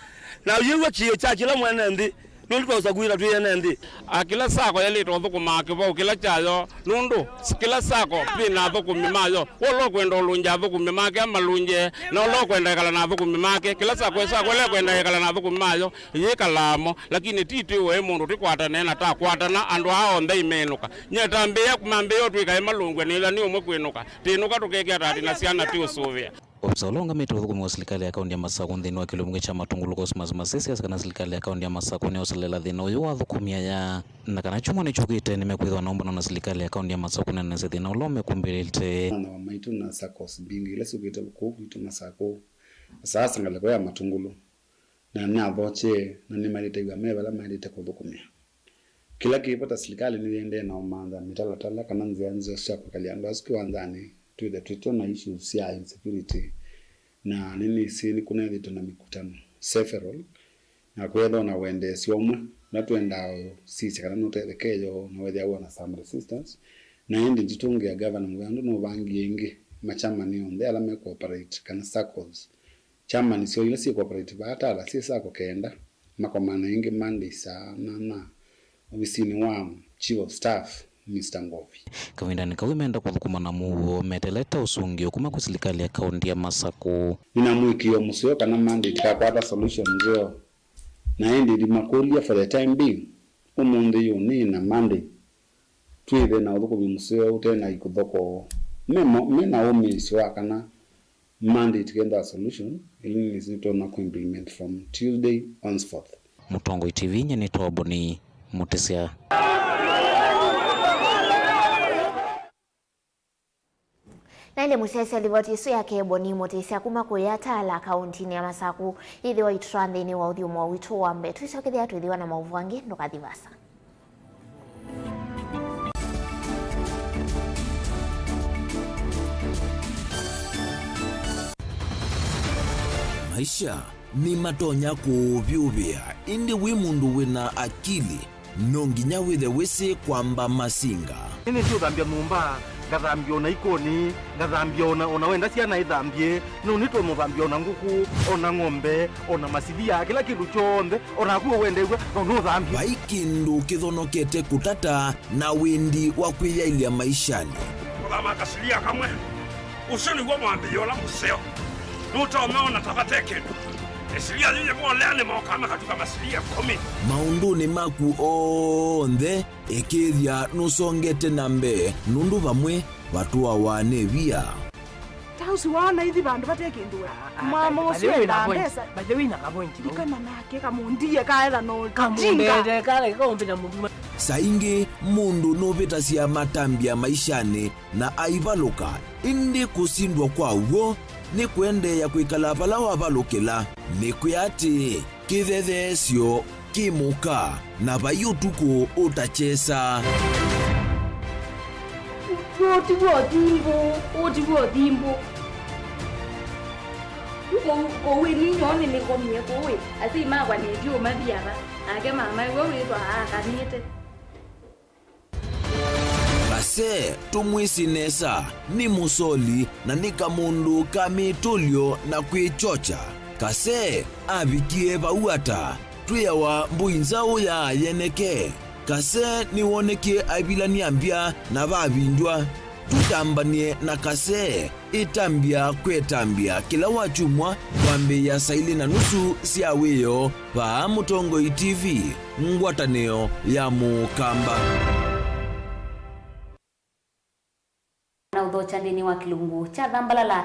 na ũyĩw'a kĩĩo kya kĩla mwene nthĩ, nũndũ twaũsakuĩla twĩ ene nthĩ. A kĩla sacco yaĩlĩte ũthũkũmaa kĩvaũ kĩla kyayo, nũndũ kĩla sacco yĩ na athũkũmi mayo. Ũla ũkwenda ũlũngya athũkũmi make amalũngye, na ũla ũkwenda ĩkala na athũkũmi make. Kĩla sacco, sacco ĩla ĩkwenda ĩkala na athũkũmi mayo, yĩkalaa mo. Lakini ti twĩ we mũndũ tũkwatane na takwatana, andũ aa onthe imeenũka. Nyie tambĩĩa, mambĩĩa ũtwĩka ĩmalũngw'a nĩtha nĩ ũmwe kwĩnũka. Tĩnũka tũkekĩa tati na syana tĩũsũvĩa. Ofisa ũla ũngamĩte ũthũkũmi wa silikalĩ ya kaunti ya Masakũ nthĩnĩ wa kĩlungu kya Matũngũlũ Cosmas Masese asya kana silikalĩ ya kaunti ya Masakũ nĩũselela thĩna ũyũ wa athũkũmi aya, na kana kyumwa nĩkyũkĩte nĩmekwĩthĩwa na ũmbano na silikalĩ ya kaunti ya Masakũ kũneenanĩsya thĩna ũla ũmekumbĩlĩte. Ana wa maitũ na saccos mbingĩ ila syũkĩte kũu kwitũ Masakũ, asaasa ngalĩko ya Matũngũlũ. Na nĩnathokye, na nĩmaĩlĩte wĩa me vala maĩlĩte kũthũkũmĩa. Kĩla kĩ vata, silikalĩ nĩyĩendee na ũmantha mĩtalatala kana nzĩa nzeo sya kwĩkalya andũ asu kĩwanzanĩ, twĩthe twĩtwe na issues sya insecurity. Na nĩnĩsĩ nĩkũnethĩtwe na mĩkutano several, na kwĩethwa na wendeesyo ũmwe, na twendaa ũsisya kana nũtetheke yo, na wethĩa wona some resistance. Na ĩndĩ nditũngĩa gavana mũvea ũndũ nũvangie ĩngĩ machamani onthe ala me cooperate kana saccos. Chairman syoo ila syĩ cooperate vaa Tala syĩ sacco kenda, makomana ĩngĩ Monday saa nana ovisinĩ wa Chief of Staff, Mister Ngovi. Kavindanĩ kau meenda kũthũkũma na mũuo, meteelete ũsũngĩo kuma kwĩ silikalĩ ya kaunti ya Masakũ. Nĩna mũĩkĩĩo mũseo kana Monday tĩkakwata solution nzeo, na ĩndĩ ndimakũlya for the time being, ũmũnthĩ yu nĩ na Monday, twĩthe na ũthũkũmi mũseo ũte na ikũthokoo. Me mo-, me na ũmĩĩsyo wa kana Monday tũkenda solution, ĩla nĩsĩ nĩtũtonya kũ implement from Tuesday henceforth. Mũtongoi T V nyie nĩ Toboni Mũtĩsya. Na ĩndĩ mũsyaĩĩsya livoti ĩsu yake Boni Mũtĩsya kuma kũya Tala kauntinĩ ya Masakũ yĩthĩwa itũtwaa nthĩnĩ wa ũthyũmũo witũ wa mbee. Tũisyokethya twĩthĩwa na maũvoo angĩ, ndũkathi vaasa. Maisha nĩmatonya kũũvyũvĩa, ĩndĩ wĩ mũndũ wĩ na akili, no nginya wĩthe wĩsĩ kwamba masinga. Nĩnĩsĩ ũthambya nyũmba, Ngathambya o na ikũni, ngathambya o na, o na wenda syana ithambye, nũndũ nĩtũmũthambya o na ngũkũ, o na ng'ombe, o na masilia, kĩla kĩndũ kyonthe, o naku ũwendew'a, no nũthambye. Vai kĩndũ kĩthonokete kũtata na wĩndi wa kwĩyaĩlya maishanĩ. Kũthama kasilia kamwe, ũsu nĩw'o mwambĩĩo ũla mũseo. Nũtonya ona ta vate kĩndũ. Ĩsilia yĩyĩvolea nĩmokaa makatuka masilia ĩkũmi. Maũndũnĩ maku onthe, ĩkĩĩthya nũsongete na mbee, nũndũ vamwe vatũawa nĩ via. Ta ũsu waona ithi vandũ vate kĩndũ we. Mama ũsu endaa mbesa. By the way, na kavointi vau. Ndikana nake kamũndie kaetha no kamũmbete kale kaũmbĩta mũthuma. Saa ingĩ mũndũ nũvĩtasya matambya maishanĩ na aivalũka, ĩndĩ kũsindwa kwa w'o nĩ kũendeea kwĩkala vala wavalũkĩla. Nĩkwĩa atĩĩ, kĩthetheesyo kĩ mũka, na vai ũtukũ ũtakyesa. Ũũ ti w'o thimbũ, ũũ ti w'o thimbũ. Kũu, kũu ĩ ninyoo nĩnĩkomie kũu ĩ, asyai makwa nĩtyu ũmathiava, nake mama ĩwe wĩthwa aakanĩte. Kase, tũmwĩsĩ nesa, nĩ mũsoli na nĩ kamũndũ ka mĩtũlyo na kwĩkyokya. Kase avikie vau ata? Twĩawa mbũi nzaũ ya yeneke. Kase nĩwonekie aivilany'a mbya na vavindw'a. Tũtambany'e na Kase. Ĩtambya kwĩ ĩtambya kĩla wakyumwa kwambĩĩa saa ilĩ na nusu sya wĩoo vaa Mũtongoi T V, ngwatanĩo ya Mũkamba. Na ũthokya nthĩnĩ wa kĩlungu kya Thambalala.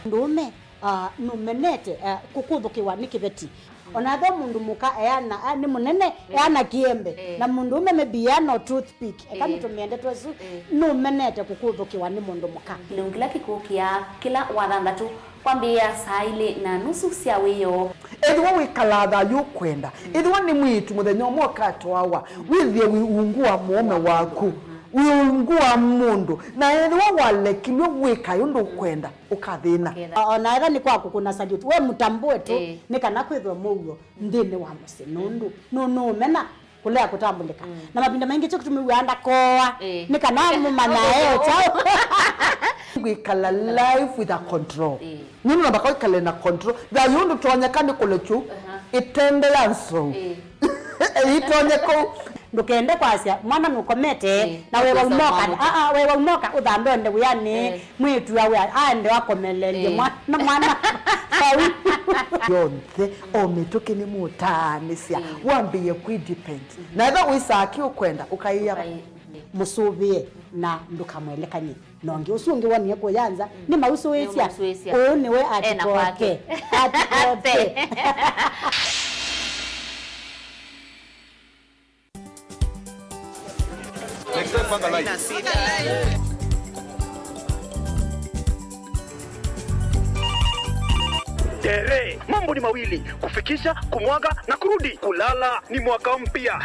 Mũndũũme, ah, nũmenete, ah, kũkũthũkĩwa nĩ kĩveti. Ona ethĩwa mũndũ mũka eana, ah, nĩ mũnene, eh, eana kĩembe. Eh. Na mũndũũme maybe eana o toothpick. Eka, eh, nĩtũmĩe ndeto ĩsu, eh, nũmenete kũkũthũkĩwa nĩ mũndũ mũka. Kĩlungu kĩla kĩkũkĩa kĩla wathanthatũ kwambĩĩa saa ilĩ na nusu sya wĩoo. Ethĩwa wĩkalaa thayũ ũkwenda, ethĩwa nĩ mwĩĩtu mũthenya ũmwe ũkatwawa, wĩthĩe wĩ ungu wa mũũme waku, wĩ ungu wa mũndũ, na ethĩwa walekilw'e wĩkae ũndũ ũkwenda, ũkathĩna. Ũkethĩa. O na ethĩwa nĩ kwa kũkũna salute, we mũtambũe tu, ĩĩ, nĩ kana kwĩthwe mũuo nthĩnĩ wa mũsyĩ, nũndũ nũ-, nũũmena kũlea kũtambũlĩka. Mm. Na mavinda maingĩ kyo kĩtumi wĩaa ndakooa, ĩĩ, nĩ kana mũmanyae kyaũ. Kwĩkala life with a control. Ĩĩ. Nũndũ namba kwĩkale na control. Thayũ ndũtonyeka nĩ kũlekyu, aha, ĩtende ya nzou. Ĩĩ. Ĩitonye kũu. Ndũkende kwasya mwana nũkomete, ĩĩ, na wewa ũkwĩsa ũmoka. Aa, wewa ũmoka, ũthambe ũende wĩanĩ. Ĩĩ. Mwĩĩtu awe aende akomeleelye, ĩĩ, mwana, mwana vau. Yonthe, o mĩtũkĩ nĩmũtaanĩsya, ĩĩ, wambĩĩe kwĩ depend. Na ethĩwa wĩsaa kĩ ũkwenda, ũkaĩa. Ũkaĩ-, ĩĩ. Mũsũvĩe na ndũkamwelekany'e na ũngĩ. Ũsu ũngĩ wonie kũya nza, mm, nĩmausũĩsya. Nĩmausũĩsya. Ũũ nĩwe ena kwake. Atikoke. Atikoke. Tere, mambo ni mawili, kufikisha, kumwaga na kurudi. Kulala ni mwaka mpya.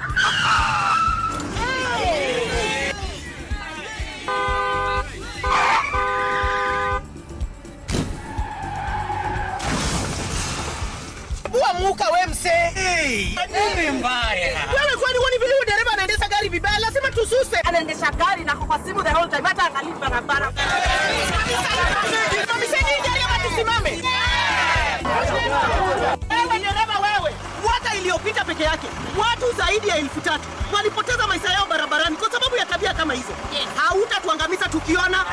Bua muka we mse. Hey, nini mbaya? Wewe kwani huoni vile huyu dereva anaendesha gari vibaya? Lazima tususe. Anaendesha gari na kwa simu the whole time, hata angalii barabara. Mamiseni dereva, tusimame. Wewe dereva wewe, mwaka iliyopita peke yake watu zaidi ya elfu tatu walipoteza maisha yao barabarani kwa sababu ya tabia kama hizo. Hautatuangamiza tukiona.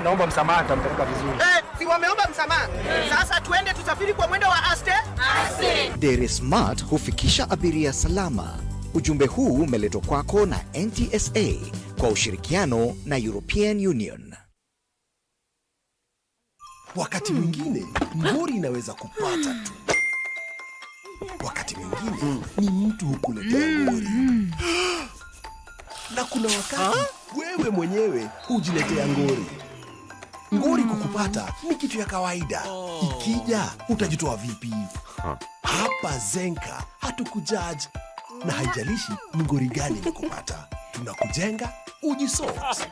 Naomba msamaha, nitampeleka vizuri. Eh, si wameomba msamaha? Sasa tuende tusafiri kwa mwendo wa aste. Aste. Dairy Smart hufikisha abiria salama. Ujumbe huu umeletwa kwako na N T S A kwa ushirikiano na European Union. Wakati mwingine, ngori inaweza kupata tu. Wakati mwingine, ni mtu hukuletea ngori. Na kuna wakati, wewe mwenyewe hujiletea ngori. Ngori kukupata ni kitu ya kawaida. Ikija, utajitoa vipi? Hapa Zenka, hatukujudge. Na haijalishi ni ngori gani imekupata, tunakujenga, ujisort.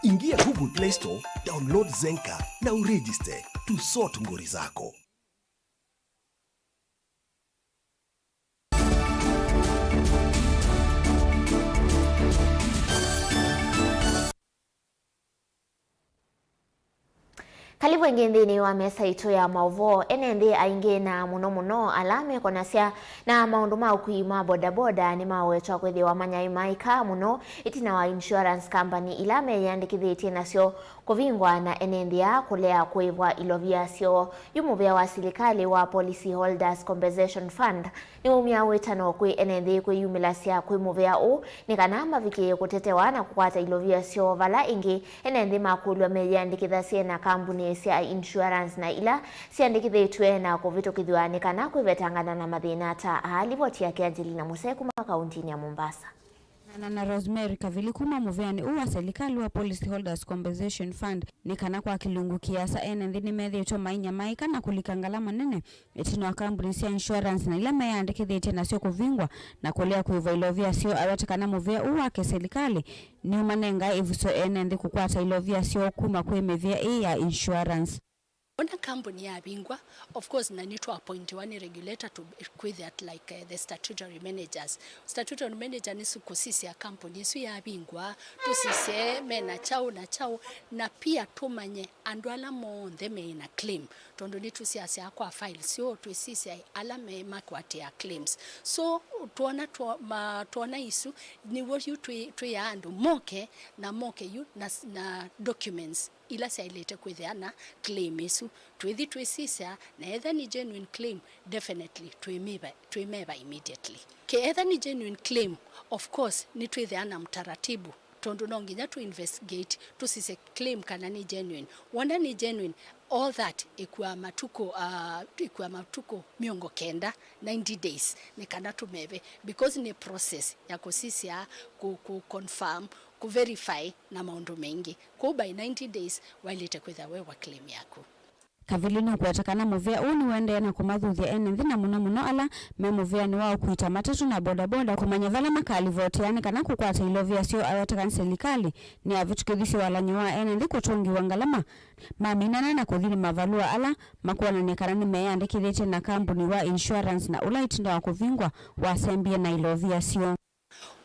Ingia Google Play Store, download Zenka na uregister. Tusort ngori zako. Karibu ĩngĩ nthĩnĩ wa mesa itũ ya maũvoo. Ene nthĩ aingĩ na mũno mũno ala mekonasya na maũndũ ma ũkui ma bodaboda nĩmawetwa kwĩthĩwa manyaĩmaĩka mũno ĩtina wa insurance company ila meyĩandĩkĩthĩtye nasyo kũvingwa na ene nthĩ aa kũlea kũĩvwa ilovia syoo. Yu mũvĩa wa silikalĩ wa Policy Holders Compensation Fund nĩwaumya wĩtano kwĩ ene nthĩ kwĩyumĩlasya kwĩ mũvĩa ũũ nĩ kana mavikĩe kũtetewa na kũkwata ilovia syoo, vala ĩngĩ ene nthĩ makũlw'a meyĩandĩkĩthasye na kambunĩ sya insurance na ila syandĩkĩthĩtw'e na kũvĩtũkĩthw'a nĩ kana kwĩvetangana na mathĩna ta aa. Livoti yake Angelina Musee kuma kauntinĩ ya Mombasa. Na, na Rosemary Kavili kuma mũvĩanĩ ũũ wa silikalĩ wa Policy Holders Compensation Fund nĩ kana kwa kĩlungu kĩasa ene nthĩ nĩmethĩĩtwe mainyamaĩka na kũlika ngalama nene ĩtina wa kambunĩ sya insurance na ila meyandĩkĩthĩtye nasyo kũvingwa na kũlea kũĩvwa ilovia syoo, aweta kana mũvĩa ũũ wa kĩsilikalĩ nĩũmanengae ĩvuso ene nthĩ kũkwata ilovia syoo kuma kwĩ mĩvĩa ĩĩ ya insurance. Ona kambuni yavingwa, of course, na nĩtwa appointiwa nĩ regulator to kwĩthĩa like, eh, the statutory managers. Statutory manager nĩ su-, kũsisya kambuni ĩsu yavingwa, tũsisye mena kyaũ na kyaũ, na pia tũmanye andũ ala monthe meĩ na claim, tondũ nĩtũsiasya kwa files syoo, twĩsisya ala me makwatĩa claims. So twona, two-, ma-, twona isu, nĩw'o yu twĩ-, twĩaa andũ moke, na moke yu na s-, na documents ila syaĩlĩte kwĩthĩa na claim ĩsu. Twĩthi twĩsisya, na etha nĩ genuine claim, definitely twĩmĩva-, twĩmeva immediately. Ke etha nĩ genuine claim, of course, nĩtwĩthĩa na mtaratibu, tondũ no nginya tũ investigate, tũsisye claim kana nĩ genuine. Wona nĩ genuine, all that ĩkua matukũ, uh, ĩkua matukũ mĩongo kenda, ninety days, nĩ kana tũmeve, because nĩ process ya kũsisya, kũ, kũ confirm, kũ verify na maũndũ maingĩ. Kwoou by ninety days, waĩlĩte kwĩthĩa wewa claim yaku. Kavili nũkweta kana mũvĩa ũũ nĩũendee na kũmathuthya ene nthĩ na mũno mũno ala me mũvĩanĩ wa ũkui ta matatũ na bodaboda kũmanya vala makalivotĩa nĩ kana kũkwata ilovia syoo, aweta kana silikalĩ nĩyavĩtũkĩthisye walany'o wa ene nthĩ kũtũngĩwa ngalama maminana na kũthi nĩ mavalũa ala makwonany'a kana nĩmeyandĩkĩthĩtye na kambuni wa insurance na ũla ĩtina wa kũvingwa wasembie na ilovia syoo.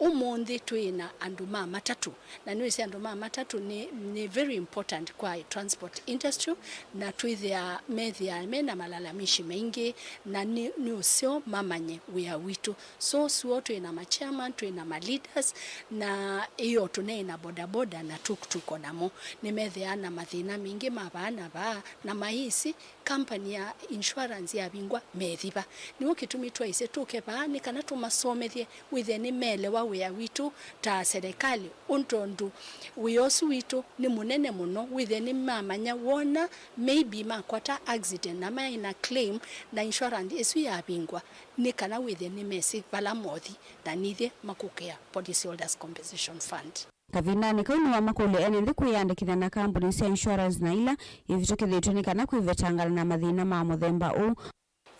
Ũmũnthĩ twĩ na andũ ma matatũ, na nĩwĩsĩ andũ ma matatũ nĩ, nĩ very important kwa transport industry, na twĩthĩaa, methĩaa me na malalamishi maingĩ, na nĩ, nĩ ũseo mamanye wĩa witũ. So, suo twĩ na ma chairman, twĩ na ma leaders, na ĩyo tũneĩ na bodaboda na tuktuk o namo. Nĩmethĩaa na mathĩna maingĩ ma vaa na vaa, na maĩsĩ, company ya insurance yavingwa, methi va? Nĩw'o kĩtumi twaisye tũke vaa nĩ kana tũmasomethye, wĩthĩe nĩmeelewa wĩa witũ ta serikali, ũndũ tondũ wĩa ũsu witũ nĩ mũnene mũno, wĩthĩe nĩmamanya wona maybe makwata accident na maĩ na claim na insurance ĩsu yavingwa, nĩ kana wĩthĩe nĩmesĩ vala mothi na nithyĩ makũkĩa Policy Holders Compensation Fund. Kavindanĩ kau nĩwamakũlya ene nthĩ kwĩyandĩkĩthya na kambuni sya insurance na ila ivĩtũkĩthĩtw'e nĩ kana kwĩvetangana na mathĩna ma mũthemba ũũ.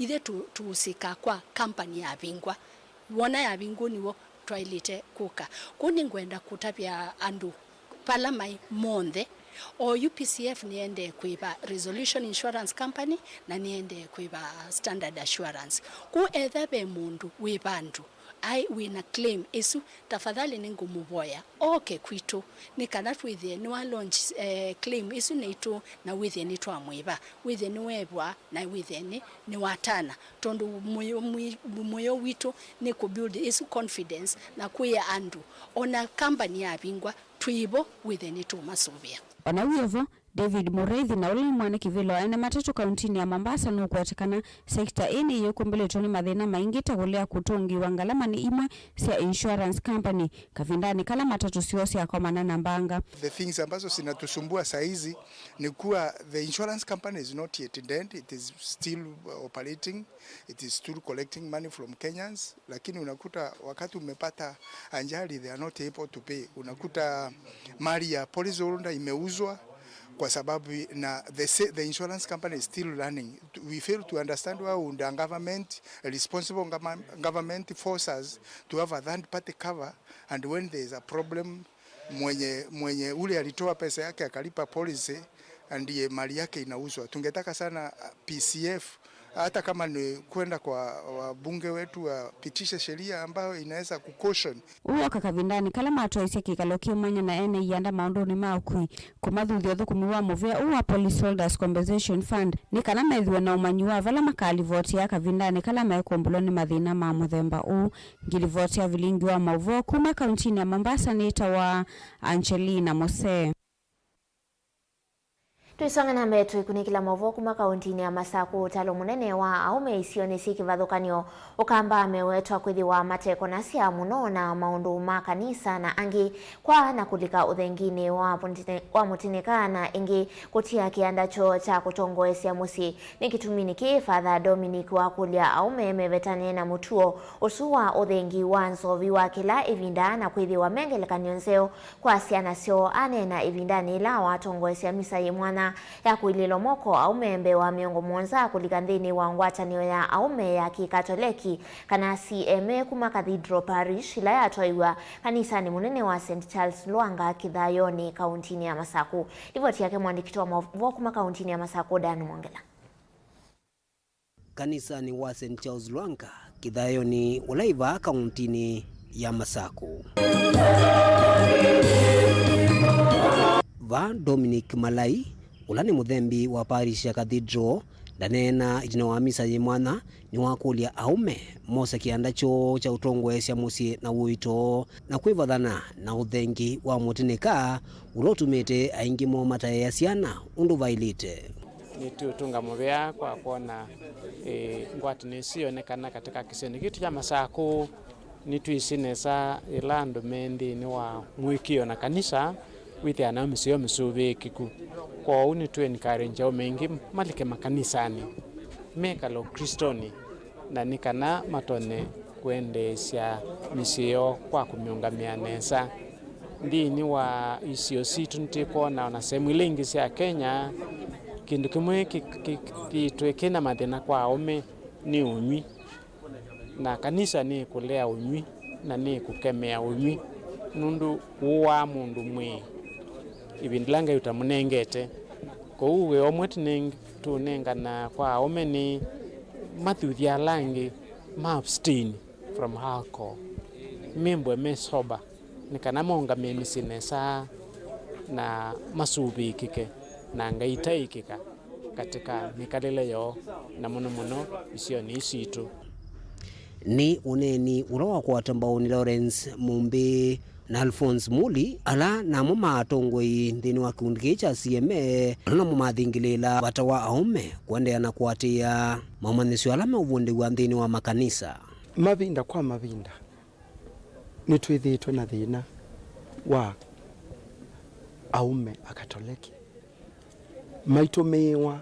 Ithyĩ tũ-, tũũsĩkaa kwa company yavingwa. Wona yavingwa nĩw'o twaĩlĩte kũka. Kwoou nĩngwenda kũtavya andũ vala maĩ monthe. Oyu P C F nĩendee kwĩva Resolution Insurance Company na nĩendee kwĩva Standard Assurance. Kwoou etha ve mũndũ wĩ vandũ aĩ wĩna claim ĩsu, tafadhali nĩngũmũvoya oke kwitũ nĩ kana twĩthĩe nĩwa launch, eh, claim ĩsu naitũ na wĩthĩe nĩtwamwĩva, wĩthĩe nĩwevwa na wĩthĩe nĩ, nĩwatana, tondũ mũyo, mwi-, mũyo witũ nĩ kũ build ĩsu confidence na kwĩa andũ ona company yavingwa twĩvo wĩthĩe nĩtũmasũvĩa. Ona wĩ o vo, David Mũraithi, na ũla nĩ mwene kĩvĩla wa ene matatũ kauntinĩ ya Mombasa, nũkwete kana sekita ĩĩ nĩyĩũkũmbĩlĩtwe nĩ mathĩna maingĩ ta kũlea kũtũngĩĩwa ngalama nĩ imwe sya insurance company kavindanĩ kala matatũ syoo syakomana na mbanga. The things ambazo zinatusumbua saa hizi ni kuwa the insurance company is not yet dead, it is still operating, it is still collecting money from Kenyans. Lakini unakuta wakati umepata ajali, they are not able to pay. Unakuta mali ya policy holder imeuzwa kwa sababu na the sa-, the insurance company is still running. We fail to understand why would a government, a responsible gov-, government force us to have a third party cover, and when there is a problem, mwenye, mwenye ule alitoa pesa yake akalipa policy, ndiye mali yake inauzwa. Tungetaka sana, uh, P C F Hata kama ni kwenda kwa wabunge wetu wapitishe sheria ambayo inaweza kucaution. Ũu oka kavindanĩ kala matwaisye kĩkalo kĩ mwanya na ene ianda maũndũnĩ ma ũkui, kũmathuthya ũthũkũmi wa mũvĩa ũũ wa Police Holders Compensation Fund, nĩ kana methĩwe na ũmanyi wa vala makalivotĩa kavindanĩ kala mekũmbũlwa nĩ mathĩna ma mũthemba ũũ. Ngilivoti ya vilingi wa maũvoo kuma kauntinĩ ya Mombasa nĩtawa Angelina Mose. Tũisonga na mbee, tũikunĩkĩla maũvoo kuma kauntinĩ ya Masakũ. Ũtalo mũnene wa aũme isionĩ syĩ kĩvathũkany'o, Ũkamba mewetwa kwĩthĩwa matekonasya mũno na maũndũ ma kanisa na angĩ kwa na kũlika ũthenginĩ wa mũtine-, wa mũtinĩka na ĩngĩ kũtia kĩanda kyoo kya kũtongoesya mũsyĩ. Nĩ kĩtuminĩ kĩĩ Father Dominic wakũlya aũme mevetane na mũtuo ũsu wa ũthengi wa nzovi wa kĩla ĩvinda na kwĩthĩwa me ngelekany'o nzeo kwa syana syoo. Aneena ĩvindanĩ yĩla watongoesya misa yĩ mwanya ya kũilĩlwa moko aũme mbee wa mĩongo mũonza kũlika nthĩnĩ wa ngwatanĩo ya aũme ya Kĩkatoleki, kana C M A, kuma Cathedral Parish, ĩla yatwaiwa kanisanĩ mũnene wa Saint Charles Lwanga Kĩthayonĩ, kauntinĩ ya Masakũ. Livoti yake mwandĩki wa maũvoo kuma kauntinĩ ya Masakũ, Dan Mwongela. Kanisanĩ wa Saint Charles Lwanga Kĩthayonĩ, ũla ĩ vaa kauntinĩ ya Masakũ. Vaa Dominic Malai, ũla nĩ mũthembi wa parish ya Cathedral, ndaneena ĩtina wa misa yĩ mwanya, nĩwakũlya aũme mose kĩanda kyoo kya ũtongoesya mũsyĩ na ũito na kwĩvathana na ũthengi wa mũtinĩka ũla ũtumĩte aingĩ moo mataea syana ũndũ vaĩlĩte. Nĩtũũtũnga mũvea kwa kwona, eh, ngwatanĩo ĩsu yonekana katika kĩsionĩ kitũ kya Masakũ. Nĩtwĩsĩ nesa yĩla andũ me nthĩnĩ wa mũĩkĩĩo na kanisa, wĩthĩaa nao mĩsyĩ yoo mĩsũvĩĩkĩku. Kwoou nĩtũ encourage aũme aingĩ malike makanisanĩ mekale Ũklistonĩ, na nĩ kana matonye kũendeesya mĩsyĩ yoo kwa kũmĩũngamĩa nesa. Nthĩnĩ wa isio sitũ nĩtwĩkwona o na sehemu ila ingĩ sya Kenya, kĩndũ kĩmwe kĩ-, kĩ-, kĩtwĩkĩna mathĩna kwa aũme nĩ ũnywi, na kanisa nĩĩkũlea ũnywi na nĩĩkũkemea ũnywi, nũndũ ũũaa mũndũ mwĩĩ ĩvinda ĩla Ngai ũtamũnengete. Kwoou wĩa ũmwe tũneng-, tũnengana kwa aũme nĩ mathuthye ala angĩ ma abstain from alcohol, membwe me sober, nĩ kana maũngamĩe mĩsyĩ nesa na masũvĩĩkĩke na Ngai ĩtaĩkĩka katika mĩkalĩle yoo, na mũno mũno isionĩ ii sitũ. Nĩ ũneeni ũla wakwata mbaũ nĩ Lawrence Mumbi na Alphonse Muli, ala namo ma atongoi nthĩnĩ wa kĩkundi kĩĩ kya C M A, ala namo mathingĩlĩĩla vata wa aũme kũendeea na kũatĩĩa maũmanyĩsyo ala meũvundĩw'a nthĩnĩ wa makanisa. Mavinda kwa mavinda, nĩtwĩthĩĩtwe na thĩna wa aũme Akatoleki maitũmĩĩwa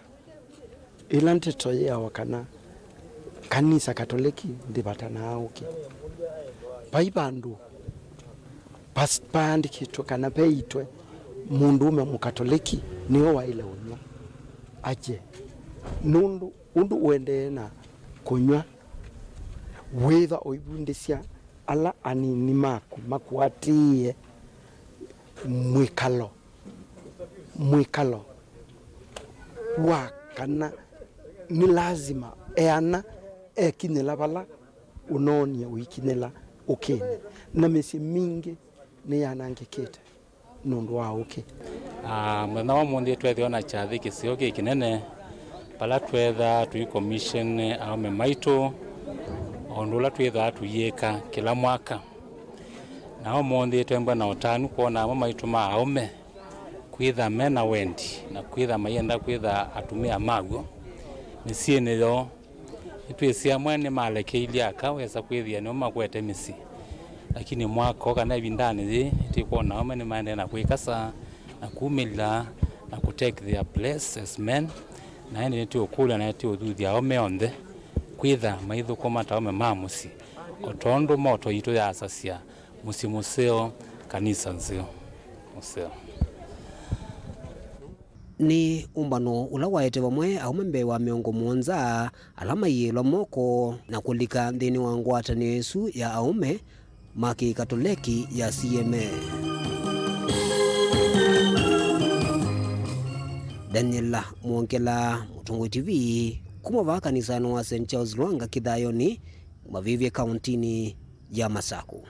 ĩla ndeto yĩawa kana kanisa Katoleki ndĩvatanaa ũkĩ. Vai vandũ pas-, paandĩkĩtwe kana veĩtwe mũndũũme Mũkatoleki nĩwe waĩle ũnyw'a? Aje, nũndũ ũndũ ũendee na kũnyw'a, wĩtha ũivundĩsya ala anini maku makũatĩĩe mwĩkalo, mwĩkalo wa kana nĩ lasima eana ekinyĩla vala ũnoonie ũikinyĩla ũkĩnĩ, na mĩsyĩ mingĩ nĩyanangĩkĩte nũndũ wa ũkĩ. Ah, mũthenya wa ũmũnthĩ tweethĩwa na kyathĩ kĩseo kĩ kĩnene, vala tweethaa tũikomishene aũme maitũ, o ũndũ ũla twĩthaa tũyĩka kĩla mwaka. Na ũmũnthĩ twembwa na ũtanu kwona amwe maitũ ma aũme kwĩtha me na wendi na kwĩtha mayenda kwĩtha atumĩa maw'o mĩsyĩnĩ yoo. Nĩtwĩsĩ amwe nĩmalekeilye aka wesa kwĩthĩa nĩo makwete mĩsyĩ, lakini mwaka ũũ kana ĩvindanĩ yĩĩ nĩtwĩkwona aũme nĩmaendee na kwĩkasa na kumĩla na kũ take their place as men, na ĩndĩ nĩtũũkũlya na nĩtũũthuthya aũme onthe kwĩtha maithũkũma ta aũme ma mũsyĩ, o tondũ moto yitũ yaasasya, mũsyĩ mũseo, kanisa nzeo. Mũseo. Nĩ ũmbano ũla waete vamwe aũme mbee wa mĩongo mũonza ala maiĩlwa moko na kũlika nthĩnĩ wa ngwatanĩo ĩsu ya aũme ma Kĩkatoleki ya C M A. Daniela Mwongela, Mũtongoi T V, kuma vaa kanisanĩ wa Saint Charles Lwanga Kĩthayonĩ, Mavĩvye, kaũntĩnĩ ya Masaku.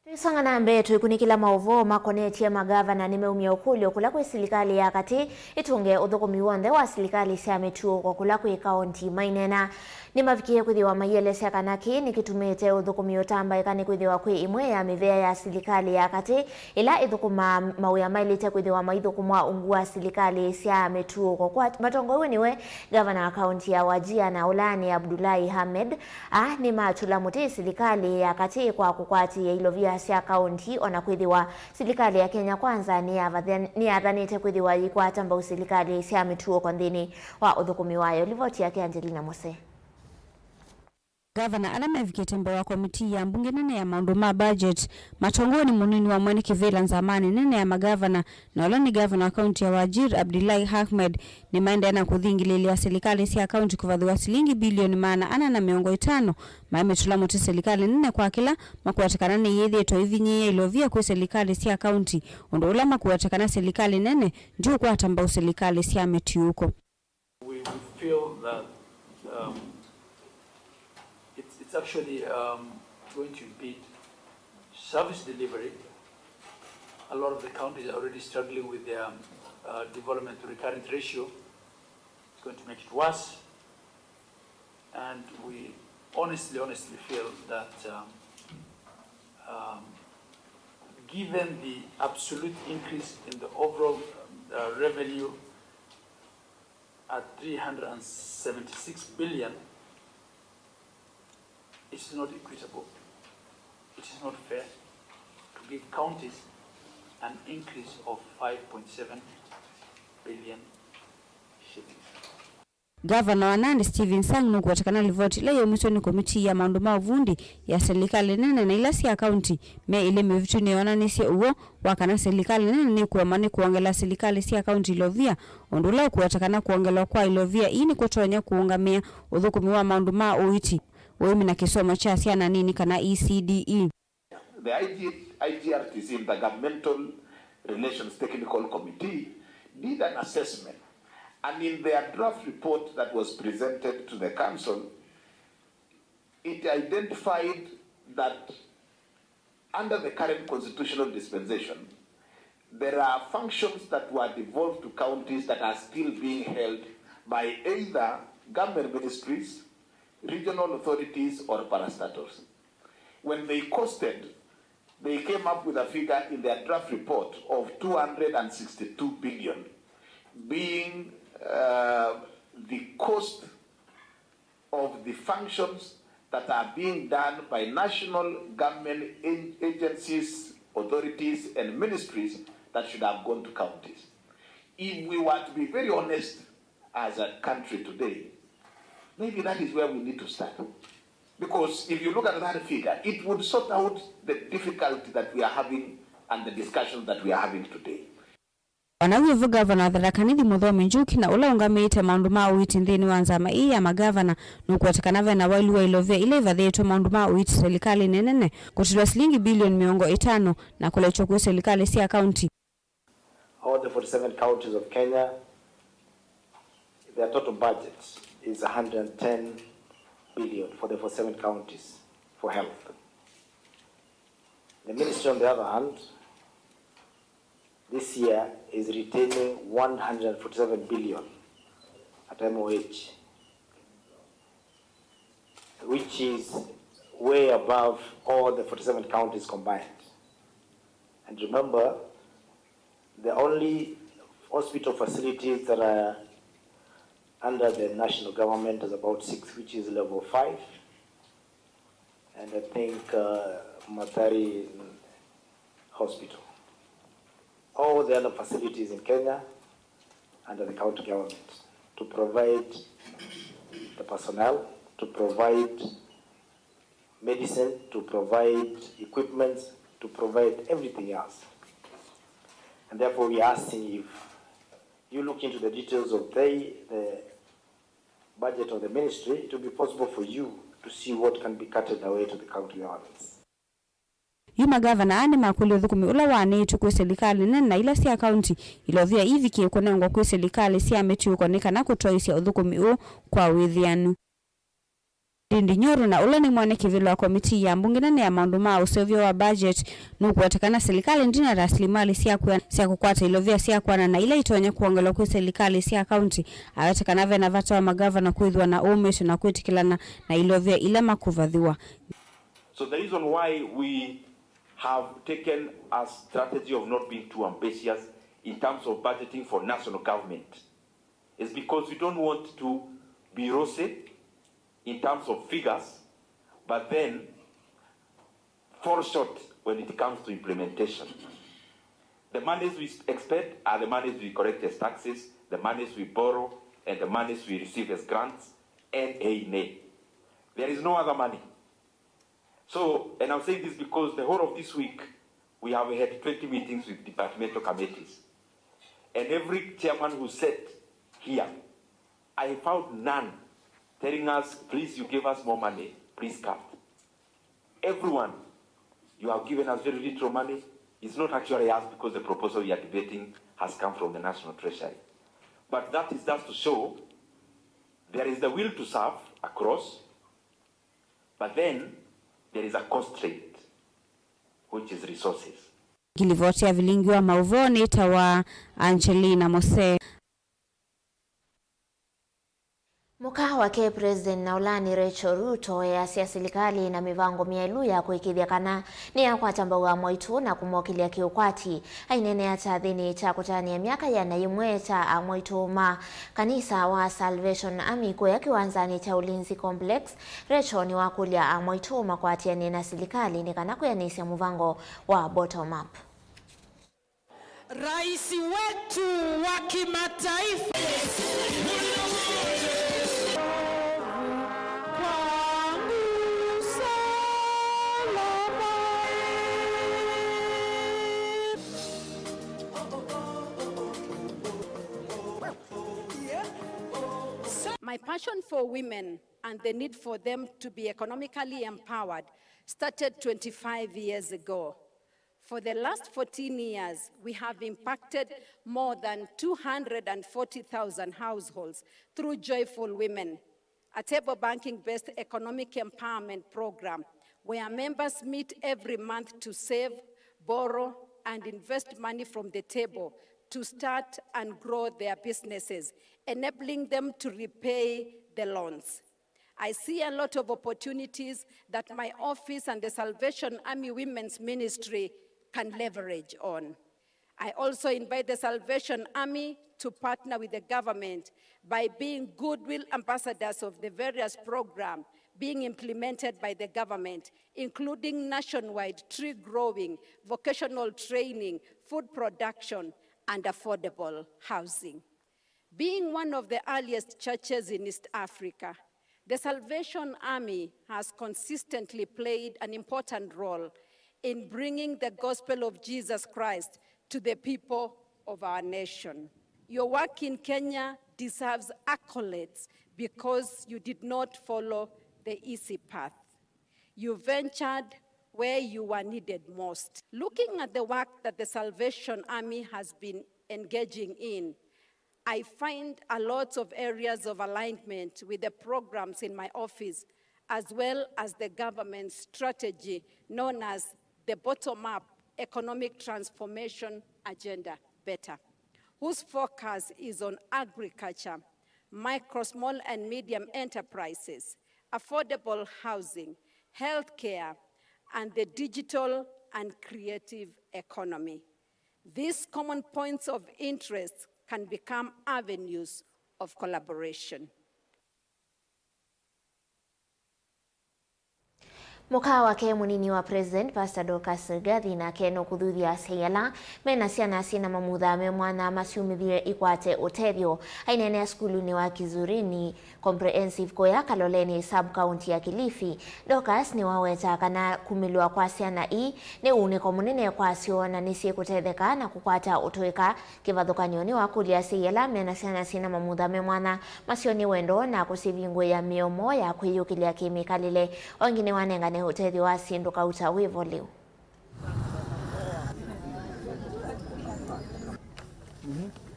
Twĩsonga na mbee, twĩkunĩkĩla maũvoo makonetye magavana nĩmeumya ũkũlyo kũla kwĩ silikalĩ ya katĩ ĩtũnge ũthũkũmi w'onthe wa silikalĩ sya mĩtuo kũla kwĩ kaũnti maineena. Nĩmavikĩe kwĩthĩwa maielesya kana kĩĩ nĩkĩtumĩte ũthũkũmi ũtambaĩka nĩkwĩthĩwa kwĩ ĩmwe ya mĩvĩa ya silikalĩ ya katĩ ĩla ĩthũkũmaa mawĩa maĩlĩte kwĩthĩwa maithũkũmwa ungu wa silikalĩ sya mĩtuo. Kwa matongoew'e nĩwe ngavana wa kaũnti ya Wajir na ũla nĩ Abdullahi Ahmed, aa nĩmatũla mũtĩ silikalĩ ya katĩ kwa kũkwatĩĩa ilovia sya kaũnti, o na kwĩthĩwa silikalĩ ya Kenya Kwanza nĩyavathan-, nĩyathanĩte kwĩthĩwa yĩkwata mbau silikalĩ sya mĩtuo nthĩnĩ wa ũthũkũmi wayo. Livoti yake Angelina Mose. Ngavana ala mevikĩte mbee wa komitii ya mbunge nene ya maũndũ ma budget, matongoew'e nĩ mũnini wa mwene kĩvĩla nzamanĩ nene ya magavana, na ũla nĩ ngavana wa kaunti ya Wajir, Abdullahi Ahmed, nĩmaendee na kũthingĩlĩĩlya silikalĩ sya kaunti kũvathĩwa silingi bilioni maana ana na mĩongo ĩtano, maimĩtũla mũtĩ silikalĩ nene kwa kĩla makwata kana nĩyĩthĩĩtwe ĩvinyĩĩa ilovia kwĩ silikalĩ sya kaunti, ũndũ ũla makwata kana silikalĩ nene ndiũkwata mbau silikalĩ sya mĩtiũko. We, we feel that, um, it's, it's actually, um, going to impede service delivery. A lot of the counties are already struggling with their, um, uh, development to recurrent ratio. It's going to make it worse. And we honestly, honestly feel that, um, um, given the absolute increase in the overall, uh, revenue at three hundred and seventy-six billion, it is not equitable, it is not fair to give counties an increase of five point seven billion shillings. Ngavana wa Nandi, Stephen Sang, nũkweta kana livoti ĩla yaumisye nĩ komitii ya maũndũ ma ũvundi ya silikalĩ nene na ila sya kaunti me ĩlĩ mĩvĩtu nĩyonanisye ũw'o wa kana silikalĩ nene nĩkũema nĩ kwongela silikalĩ sya kaunti ilovia, ũndũ ũla ũkweta kana kwongelwa kwa ilovia ii nĩkũtonya kũũngamĩa ũthũkũmi wa maũndũ ma ũiiti, ũĩmi na kĩsomo kya syana nini, kana E C D E. The I G, I G R T C, Intergovernmental Relations Technical Committee, did an assessment, and in their draft report that was presented to the council, it identified that under the current constitutional dispensation, there are functions that were devolved to counties that are still being held by either government ministries, regional authorities, or parastatals. When they costed, they came up with a figure in their draft report of two hundred and sixty-two billion, being, uh, the cost of the functions that are being done by national government in-, agencies, authorities, and ministries that should have gone to counties. If we were to be very honest, as a country today, maybe that is where we need to start. Because if you look at that figure, it would sort out the difficulty that we are having and the discussions that we are having today. O na wĩ vo, ngavana wa Tharaka Nithi, Muthomi Njuki, na ũla ũngamĩĩte maũndũ ma ũiiti nthĩnĩ wa nzama ĩĩ ya magavana, nũkweta kana ve na waĩlu wa ilovia ila ivathĩĩtwe maũndũ ma ũiiti silikalĩnĩ nene kũtilwa silingi bilioni mĩongo ĩtano na kũlekya kwĩ silikalĩ sya kaunti. All the forty-seven counties of Kenya, their total budget is a hundred and ten billion for the forty-seven counties for health. The ministry, on the other hand, this year is retaining one hundred and forty-seven billion at M O H, which is way above all the forty-seven counties combined. And remember, the only hospital facilities that are under the national government is about six, which is level five, and I think, uh, Mathari Hospital. All the other facilities in Kenya under the county government to provide the personnel, to provide medicine, to provide equipments, to provide everything else. And therefore we are asking, if you look into the details of the, the budget of the ministry, it will be possible for you to see what can be cutted away to the county governments. Yu magavana aa nĩmakũlya ũthũkũmi ũla waanĩtw'e kwĩ silikalĩ nene na ila sya kaunti ilovia ivikĩe kũnengwa kwĩ silikalĩ sya mĩtũĩko nĩ kana kũtwaĩĩsya ũthũkũmi ũũ kwa wĩthĩanu. Ndindi Nyoro, na ũla nĩ mwene kĩvĩla wa komitii ya mbunge nene ya maũndũ ma ũseũvyo wa budget, nũkũweta kana silikalĩ ndĩ na rasilimali sya kwĩana sya kũkwata ilovia sya kwana na ila itonya kwongelwa kwĩ silikalĩ sya kaunti. Aweta kana ve na vata wa magavana kwĩthĩwa na ũmĩĩsyo na kwĩtĩkĩlana na ilovia ila makũvathĩwa. So the reason why we have taken a strategy of not being too ambitious in terms of budgeting for national government is because we don't want to be rosy in terms of figures, but then fall short when it comes to implementation. The monies we expend are the monies we collect as taxes, the monies we borrow, and the monies we receive as grants, N A N A. There is no other money. So, and I'm saying this because the whole of this week, we have had twenty meetings with departmental committees. And every chairman who sat here, I found none telling us, "Please, you gave us more money, please cut." Everyone, you have given us very little money. It's not actually us because the proposal we are debating has come from the National Treasury. But that is just to show there is the will to serve across, but then there is a constraint, which is resources. Ngilivoti ya vilingi wa maũvoo nĩtawa Angelina Mose. Mũka wake President na ũla nĩ Rachel Ruto easya silikalĩ na mĩvango myaĩlu ya kũĩkĩĩthya kana nĩyakwata mbau amwaitũ na kũmokĩlya kĩũkwati. Aineenea kyathĩnĩ kya kũtanĩa myaka ĩana yĩmwe kya amwaitũ ma kanisa wa Salvation Army kũya kĩwanzanĩ kya Ulinzi Complex, Rachel nĩwakũlya amwaitũ makwatĩanĩe na silikalĩ nĩ kana kwĩanĩsya mũvango wa bottom up. Rais wetu wa kimataifa. Kwangu salama. My passion for women and the need for them to be economically empowered started twenty-five years ago. For the last fourteen years, we have impacted more than two hundred and forty thousand households through Joyful Women, a table banking-based economic empowerment program where members meet every month to save, borrow, and invest money from the table to start and grow their businesses, enabling them to repay the loans. I see a lot of opportunities that my office and the Salvation Army Women's Ministry can leverage on. I also invite the Salvation Army to partner with the government by being goodwill ambassadors of the various programs being implemented by the government, including nationwide tree growing, vocational training, food production, and affordable housing. Being one of the earliest churches in East Africa, the Salvation Army has consistently played an important role in bringing the gospel of Jesus Christ to the people of our nation. Your work in Kenya deserves accolades because you did not follow the easy path. You ventured where you were needed most. Looking at the work that the Salvation Army has been engaging in, I find a lot of areas of alignment with the programs in my office, as well as the government's strategy known as the Bottom-Up Economic Transformation Agenda, better, whose focus is on agriculture, micro, small and medium enterprises, affordable housing, healthcare, and the digital and creative economy. These common points of interest can become avenues of collaboration. Mũka wake mũnini wa President, Pastor Dorcas Rigathi, nake nũkũthuthya asyai ala mena syana syĩna mamutha me mwana masyumĩthye ikwate ũtethyo. Aineenea sukulunĩ wa Kizurini Comprehensive kũya Kaloleni, sub-county ya Kilifi, Dorcas nĩwawetaa kana kumĩlw'a kwa syana ii nĩ ũunĩko mũnene kwasyo na nĩsyĩkũtetheka na kũkwata ũtũĩka. Kĩvathũkany'o nĩwakũlya asyai ala mena syana syĩna mamutha me mwana masyonie wendo na kũsyĩvingũĩa mĩomo ya kwĩyũkĩlya kĩ-mĩkalĩle. O ĩngĩ nĩwanengane ũtethyo wa syĩndũ kauta wĩvo lĩu.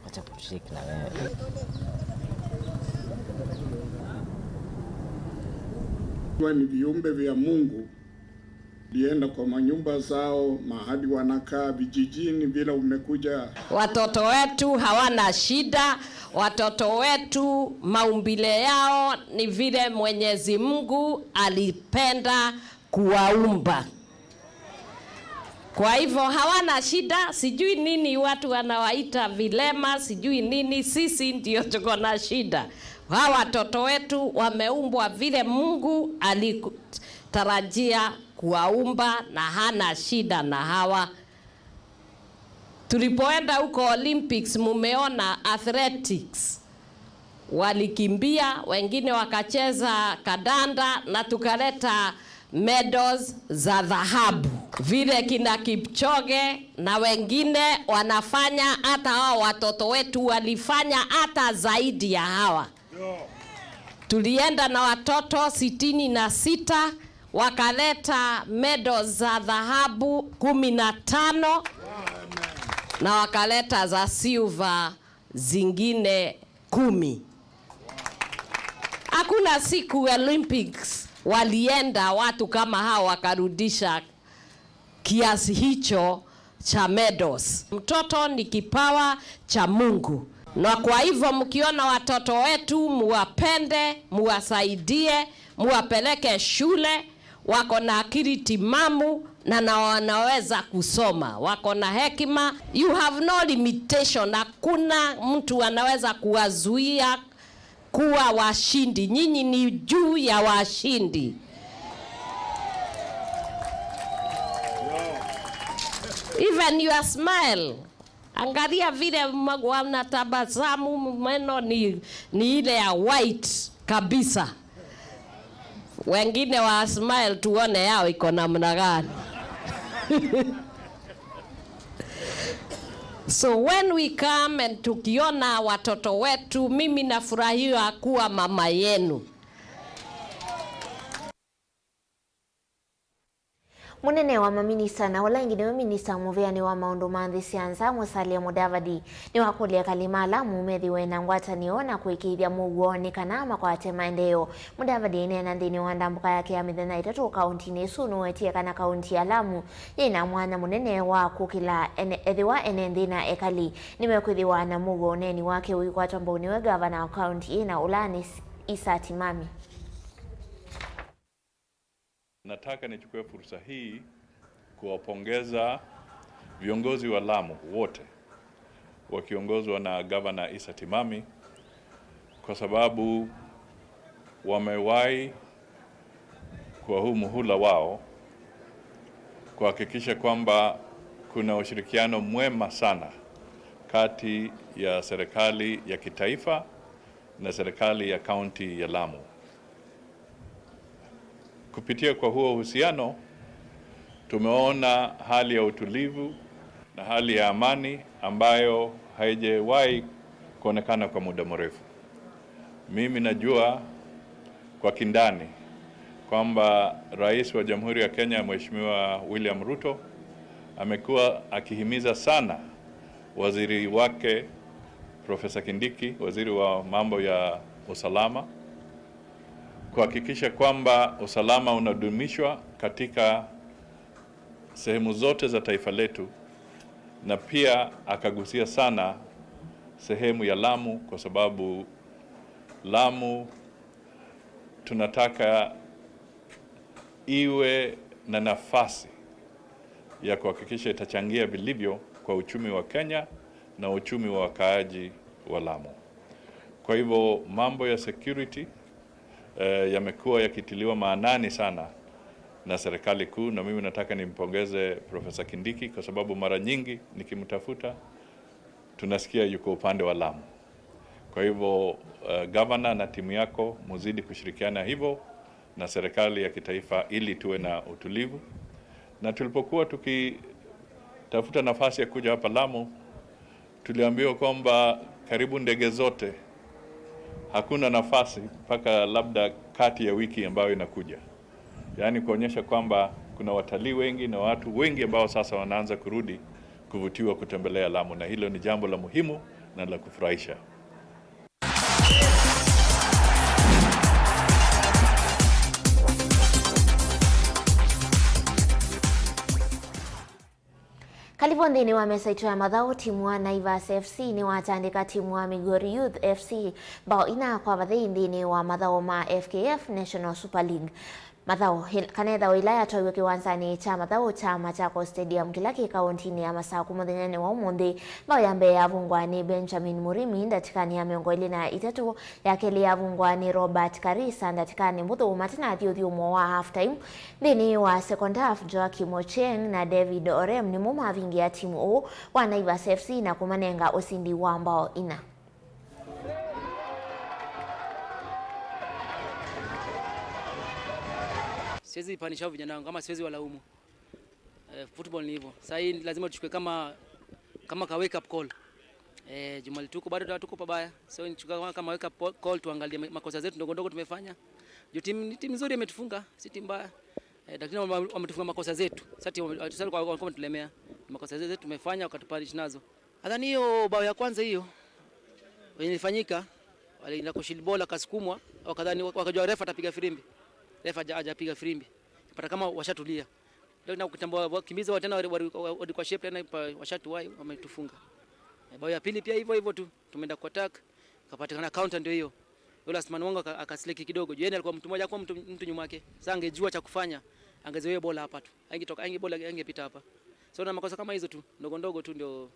Acha kutushake na wewe. Kwa ni viumbe vya Mungu, lienda kwa manyumba zao, mahali wanakaa vijijini, vile umekuja. Watoto wetu hawana shida. Watoto wetu maumbile yao ni vile Mwenyezi Mungu alipenda kuwaumba. Kwa hivyo hawana shida, sijui nini watu wanawaita vilema, sijui nini, sisi ndio tuko na shida. Hawa watoto wetu wameumbwa vile Mungu alitarajia kuwaumba na hana shida na hawa. Tulipoenda huko Olympics, mumeona athletics. Walikimbia, wengine wakacheza kadanda na tukaleta medals za dhahabu. Vile kina Kipchoge na wengine wanafanya, hata hao watoto wetu walifanya hata zaidi ya hawa. Tulienda na watoto sitini na sita, wakaleta medals za dhahabu kumi na tano na wakaleta za silver zingine kumi. Hakuna siku Olympics walienda watu kama hao wakarudisha kiasi hicho cha medals. Mtoto ni kipawa cha Mungu. Na kwa hivyo mkiona watoto wetu, muwapende, muwasaidie, muwapeleke shule, wako na akili timamu na, na wanaweza kusoma, wako na hekima. You have no limitation. Hakuna mtu anaweza kuwazuia kuwa washindi. Nyinyi ni juu ya washindi. Even your smile. Angalia vile ma-, wanatabasamu, meno ni, ni ile ya white kabisa. Wengine wa smile, tuone yao iko namna gani. So when we come and tukiona watoto wetu, mimi nafurahia kuwa mama yenu. Mũnene wa maminista na ũla ĩngĩ nĩwe minista mũvĩanĩ wa maũndũ ma nthĩ sya nza, Musalia Mudavadi, nĩwakũlya ekali ma Lamu methĩwe na ngwatanĩo na kũĩkĩĩthya mũuo nĩ kana makwate maendeeo. Mudavadi aineena nthĩnĩ wa ndambũka yake ya mĩthenya ĩtatũ kaũntinĩ ĩsu nũwetie kana kaũnti ya Lamu yĩ na mwanya mũnene wa kũkĩla ene, ethĩwa ene nthĩ na ekali nĩmekwĩthĩwa na mũuo. Ũneeni wake ũikwatwa mbau nĩwe ngavana wa kaũnti ĩĩ na ũla nĩ Issa Timami. Nataka nichukue fursa hii kuwapongeza viongozi wa Lamu wote wakiongozwa na Gavana Issa Timami kwa sababu wamewahi kwa huu muhula wao kuhakikisha kwamba kuna ushirikiano mwema sana kati ya serikali ya kitaifa na serikali ya kaunti ya Lamu. Kupitia kwa huo uhusiano, tumeona hali ya utulivu na hali ya amani ambayo haijawahi kuonekana kwa muda mrefu. Mimi najua kwa kindani kwamba Rais wa Jamhuri ya Kenya, Mheshimiwa William Ruto, amekuwa akihimiza sana waziri wake Profesa Kindiki, waziri wa mambo ya usalama, kuhakikisha kwamba usalama unadumishwa katika sehemu zote za taifa letu, na pia akagusia sana sehemu ya Lamu, kwa sababu Lamu tunataka iwe na nafasi ya kuhakikisha itachangia vilivyo kwa uchumi wa Kenya na uchumi wa wakaaji wa Lamu. Kwa hivyo, mambo ya security eh, yamekuwa yakitiliwa maanani sana na serikali kuu, na mimi nataka nimpongeze Profesa Kindiki kwa sababu mara nyingi nikimtafuta tunasikia yuko upande wa Lamu. Kwa hivyo, eh, gavana na timu yako muzidi kushirikiana hivyo na serikali ya kitaifa ili tuwe na utulivu. Na tulipokuwa tukitafuta nafasi ya kuja hapa Lamu, tuliambiwa kwamba karibu ndege zote, hakuna nafasi mpaka labda kati ya wiki ambayo inakuja. Yaani kuonyesha kwamba kuna watalii wengi na watu wengi ambao sasa wanaanza kurudi kuvutiwa kutembelea Lamu, na hilo ni jambo la muhimu na la kufurahisha. Kalivo nthĩnĩ wa mesa itũ ya mathaũ, timu wa Naivas F C nĩwatandĩka timu wa Migori Youth F C mbao ina kwa vathei nthĩnĩ wa mathaũ ma F K F National Super League. Mathaũ il-, kana ĩthaũ ila yatwaiwe kĩwanzanĩ kya mathaũ kya Machakos Stadium kĩla kĩ kaũntinĩ ya Masaku mũthenyanĩ wa ũmũnthĩ. Mbao ya mbee yavungwa nĩ Benjamin Murimi ndatĩkanĩ ya mĩongo ĩlĩ na itatũ, ya kelĩ yavungwa nĩ Robert Karisa ndatĩkanĩ mbũthũ matina athiũthiũmo wa half time. Nthĩnĩ wa second half, Joakim Ochieng na David Orem nĩmo mavingia timu ũũ wa Naivas F C na kũmanenga ũsindi wa mbao ina. Siwezi panisha vijana wangu ama siwezi walaumu. Eh, football ni hivyo. Sasa hii lazima tuchukue kama, kama ka wake up call. Eh, jumali tuko bado tuko pabaya. So nichukue kama, kama wake up call, tuangalie ma-, makosa zetu ndogo ndogo tumefanya. Juu timu, ni timu nzuri imetufunga, si timu mbaya. Eh, lakini wame-, wametufunga makosa zetu. Sasa timu, sasa kwa, kwa, kwa tulemea. Makosa zetu tumefanya wakatupunish nazo. Nadhani hiyo bao ya kwanza hiyo, wenye ilifanyika, walienda kushield ball, akasukumwa, wakadhani, wakajua refa atapiga firimbi. Refa haja-, hajapiga firimbi. Pata kama washatulia. Ndio na kutambua, wakimbiza wa tena, wali-, wali-, wali kwa shape tena, pa-, washatuwai, wametufunga. Eh, bao ya pili pia hivyo hivyo tu, tumeenda kwa attack, kapatikana counter ndio hiyo. Yule last man wangu aka-, akasleki kidogo. Juu yeye alikuwa mtu mmoja, kwa mtu, mtu nyuma yake. Sasa angejua cha kufanya, angezoea bola hapa tu. Angetoka, ange bola, angepita hapa. So na makosa kama hizo tu, ndogo ndogo tu ndio.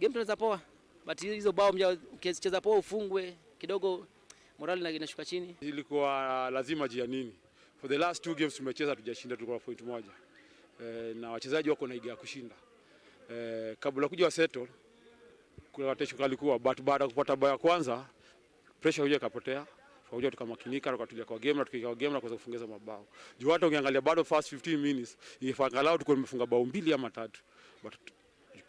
Game tunaweza poa, but hizo bao mja, ukicheza poa ufungwe, kidogo morale na inashuka chini. Ilikuwa lazima jia nini? For the last two games tumecheza, tujashinda, tulikuwa na point moja. Eh, na wachezaji wako na iga ya kushinda. Eh, kabla kuja wa settle, kuna rotation kalikuwa, but baada ya kupata bao ya kwanza, pressure huja ikapotea, tukakuja tukamakinika, tukatulia kwa game, na tukiingia kwa game na kuweza kufunga hizo mabao. Juu hata ukiangalia bado first fifteen minutes, if angalau tulikuwa tumefunga bao mbili ama tatu. But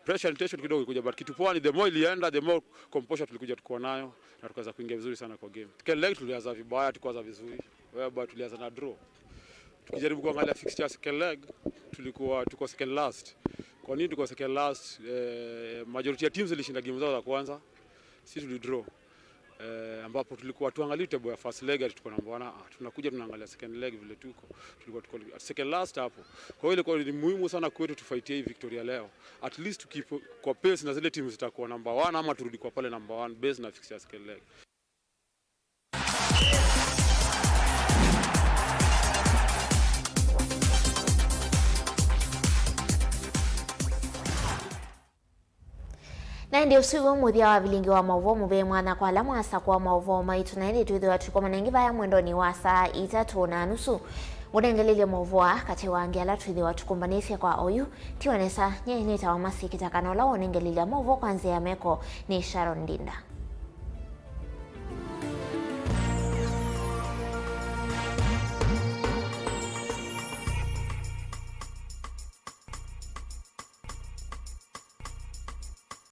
pressure and tension kidogo ilikuja, but kitu poa ni the more ilienda, the more composure tulikuja tukuwa nayo, na tukaweza kuingia vizuri sana kwa game. Second leg tulianza vibaya, tukuanza vizuri. Whereby tulianza na draw. Tukijaribu kuangalia fixtures second leg, tulikuwa tuko second last. Kwa nini tuko second last? Eh, majority ya teams zilishinda game zao za kwanza, si tulidraw. Eh, ambapo tulikuwa tuangalie table ya first leg ati tuko number one, ah, tunakuja tunaangalia second leg vile tuko. Tulikuwa tuko second last hapo. Kwa hiyo ilikuwa ni muhimu sana kwetu tufightie hii victory ya leo. At least tukipo kwa pace na zile timu zitakuwa number one ama turudi kwa pale number one base na fixtures second leg. Na ĩndĩ ũsu wĩw'o mũthya wa vilingi wa maũvoo mũvee mwanya kwa ala mwasakũa maũvoo maitũ, na ĩndĩ twĩthĩwa tũkomana ĩngĩ vaya mwendonĩ wa saa itatũ na nusu. Ngũnengelelye maũvoo aa katĩ wa angĩ ala twĩthĩwa tũkũmbanĩsye kwa oyu. Tiwa nesa, nyie nĩtawa Mercy Kĩtaka, na ũla wonengelelya maũvoo kwa nzĩa ya meko nĩ Sharon Ndinda.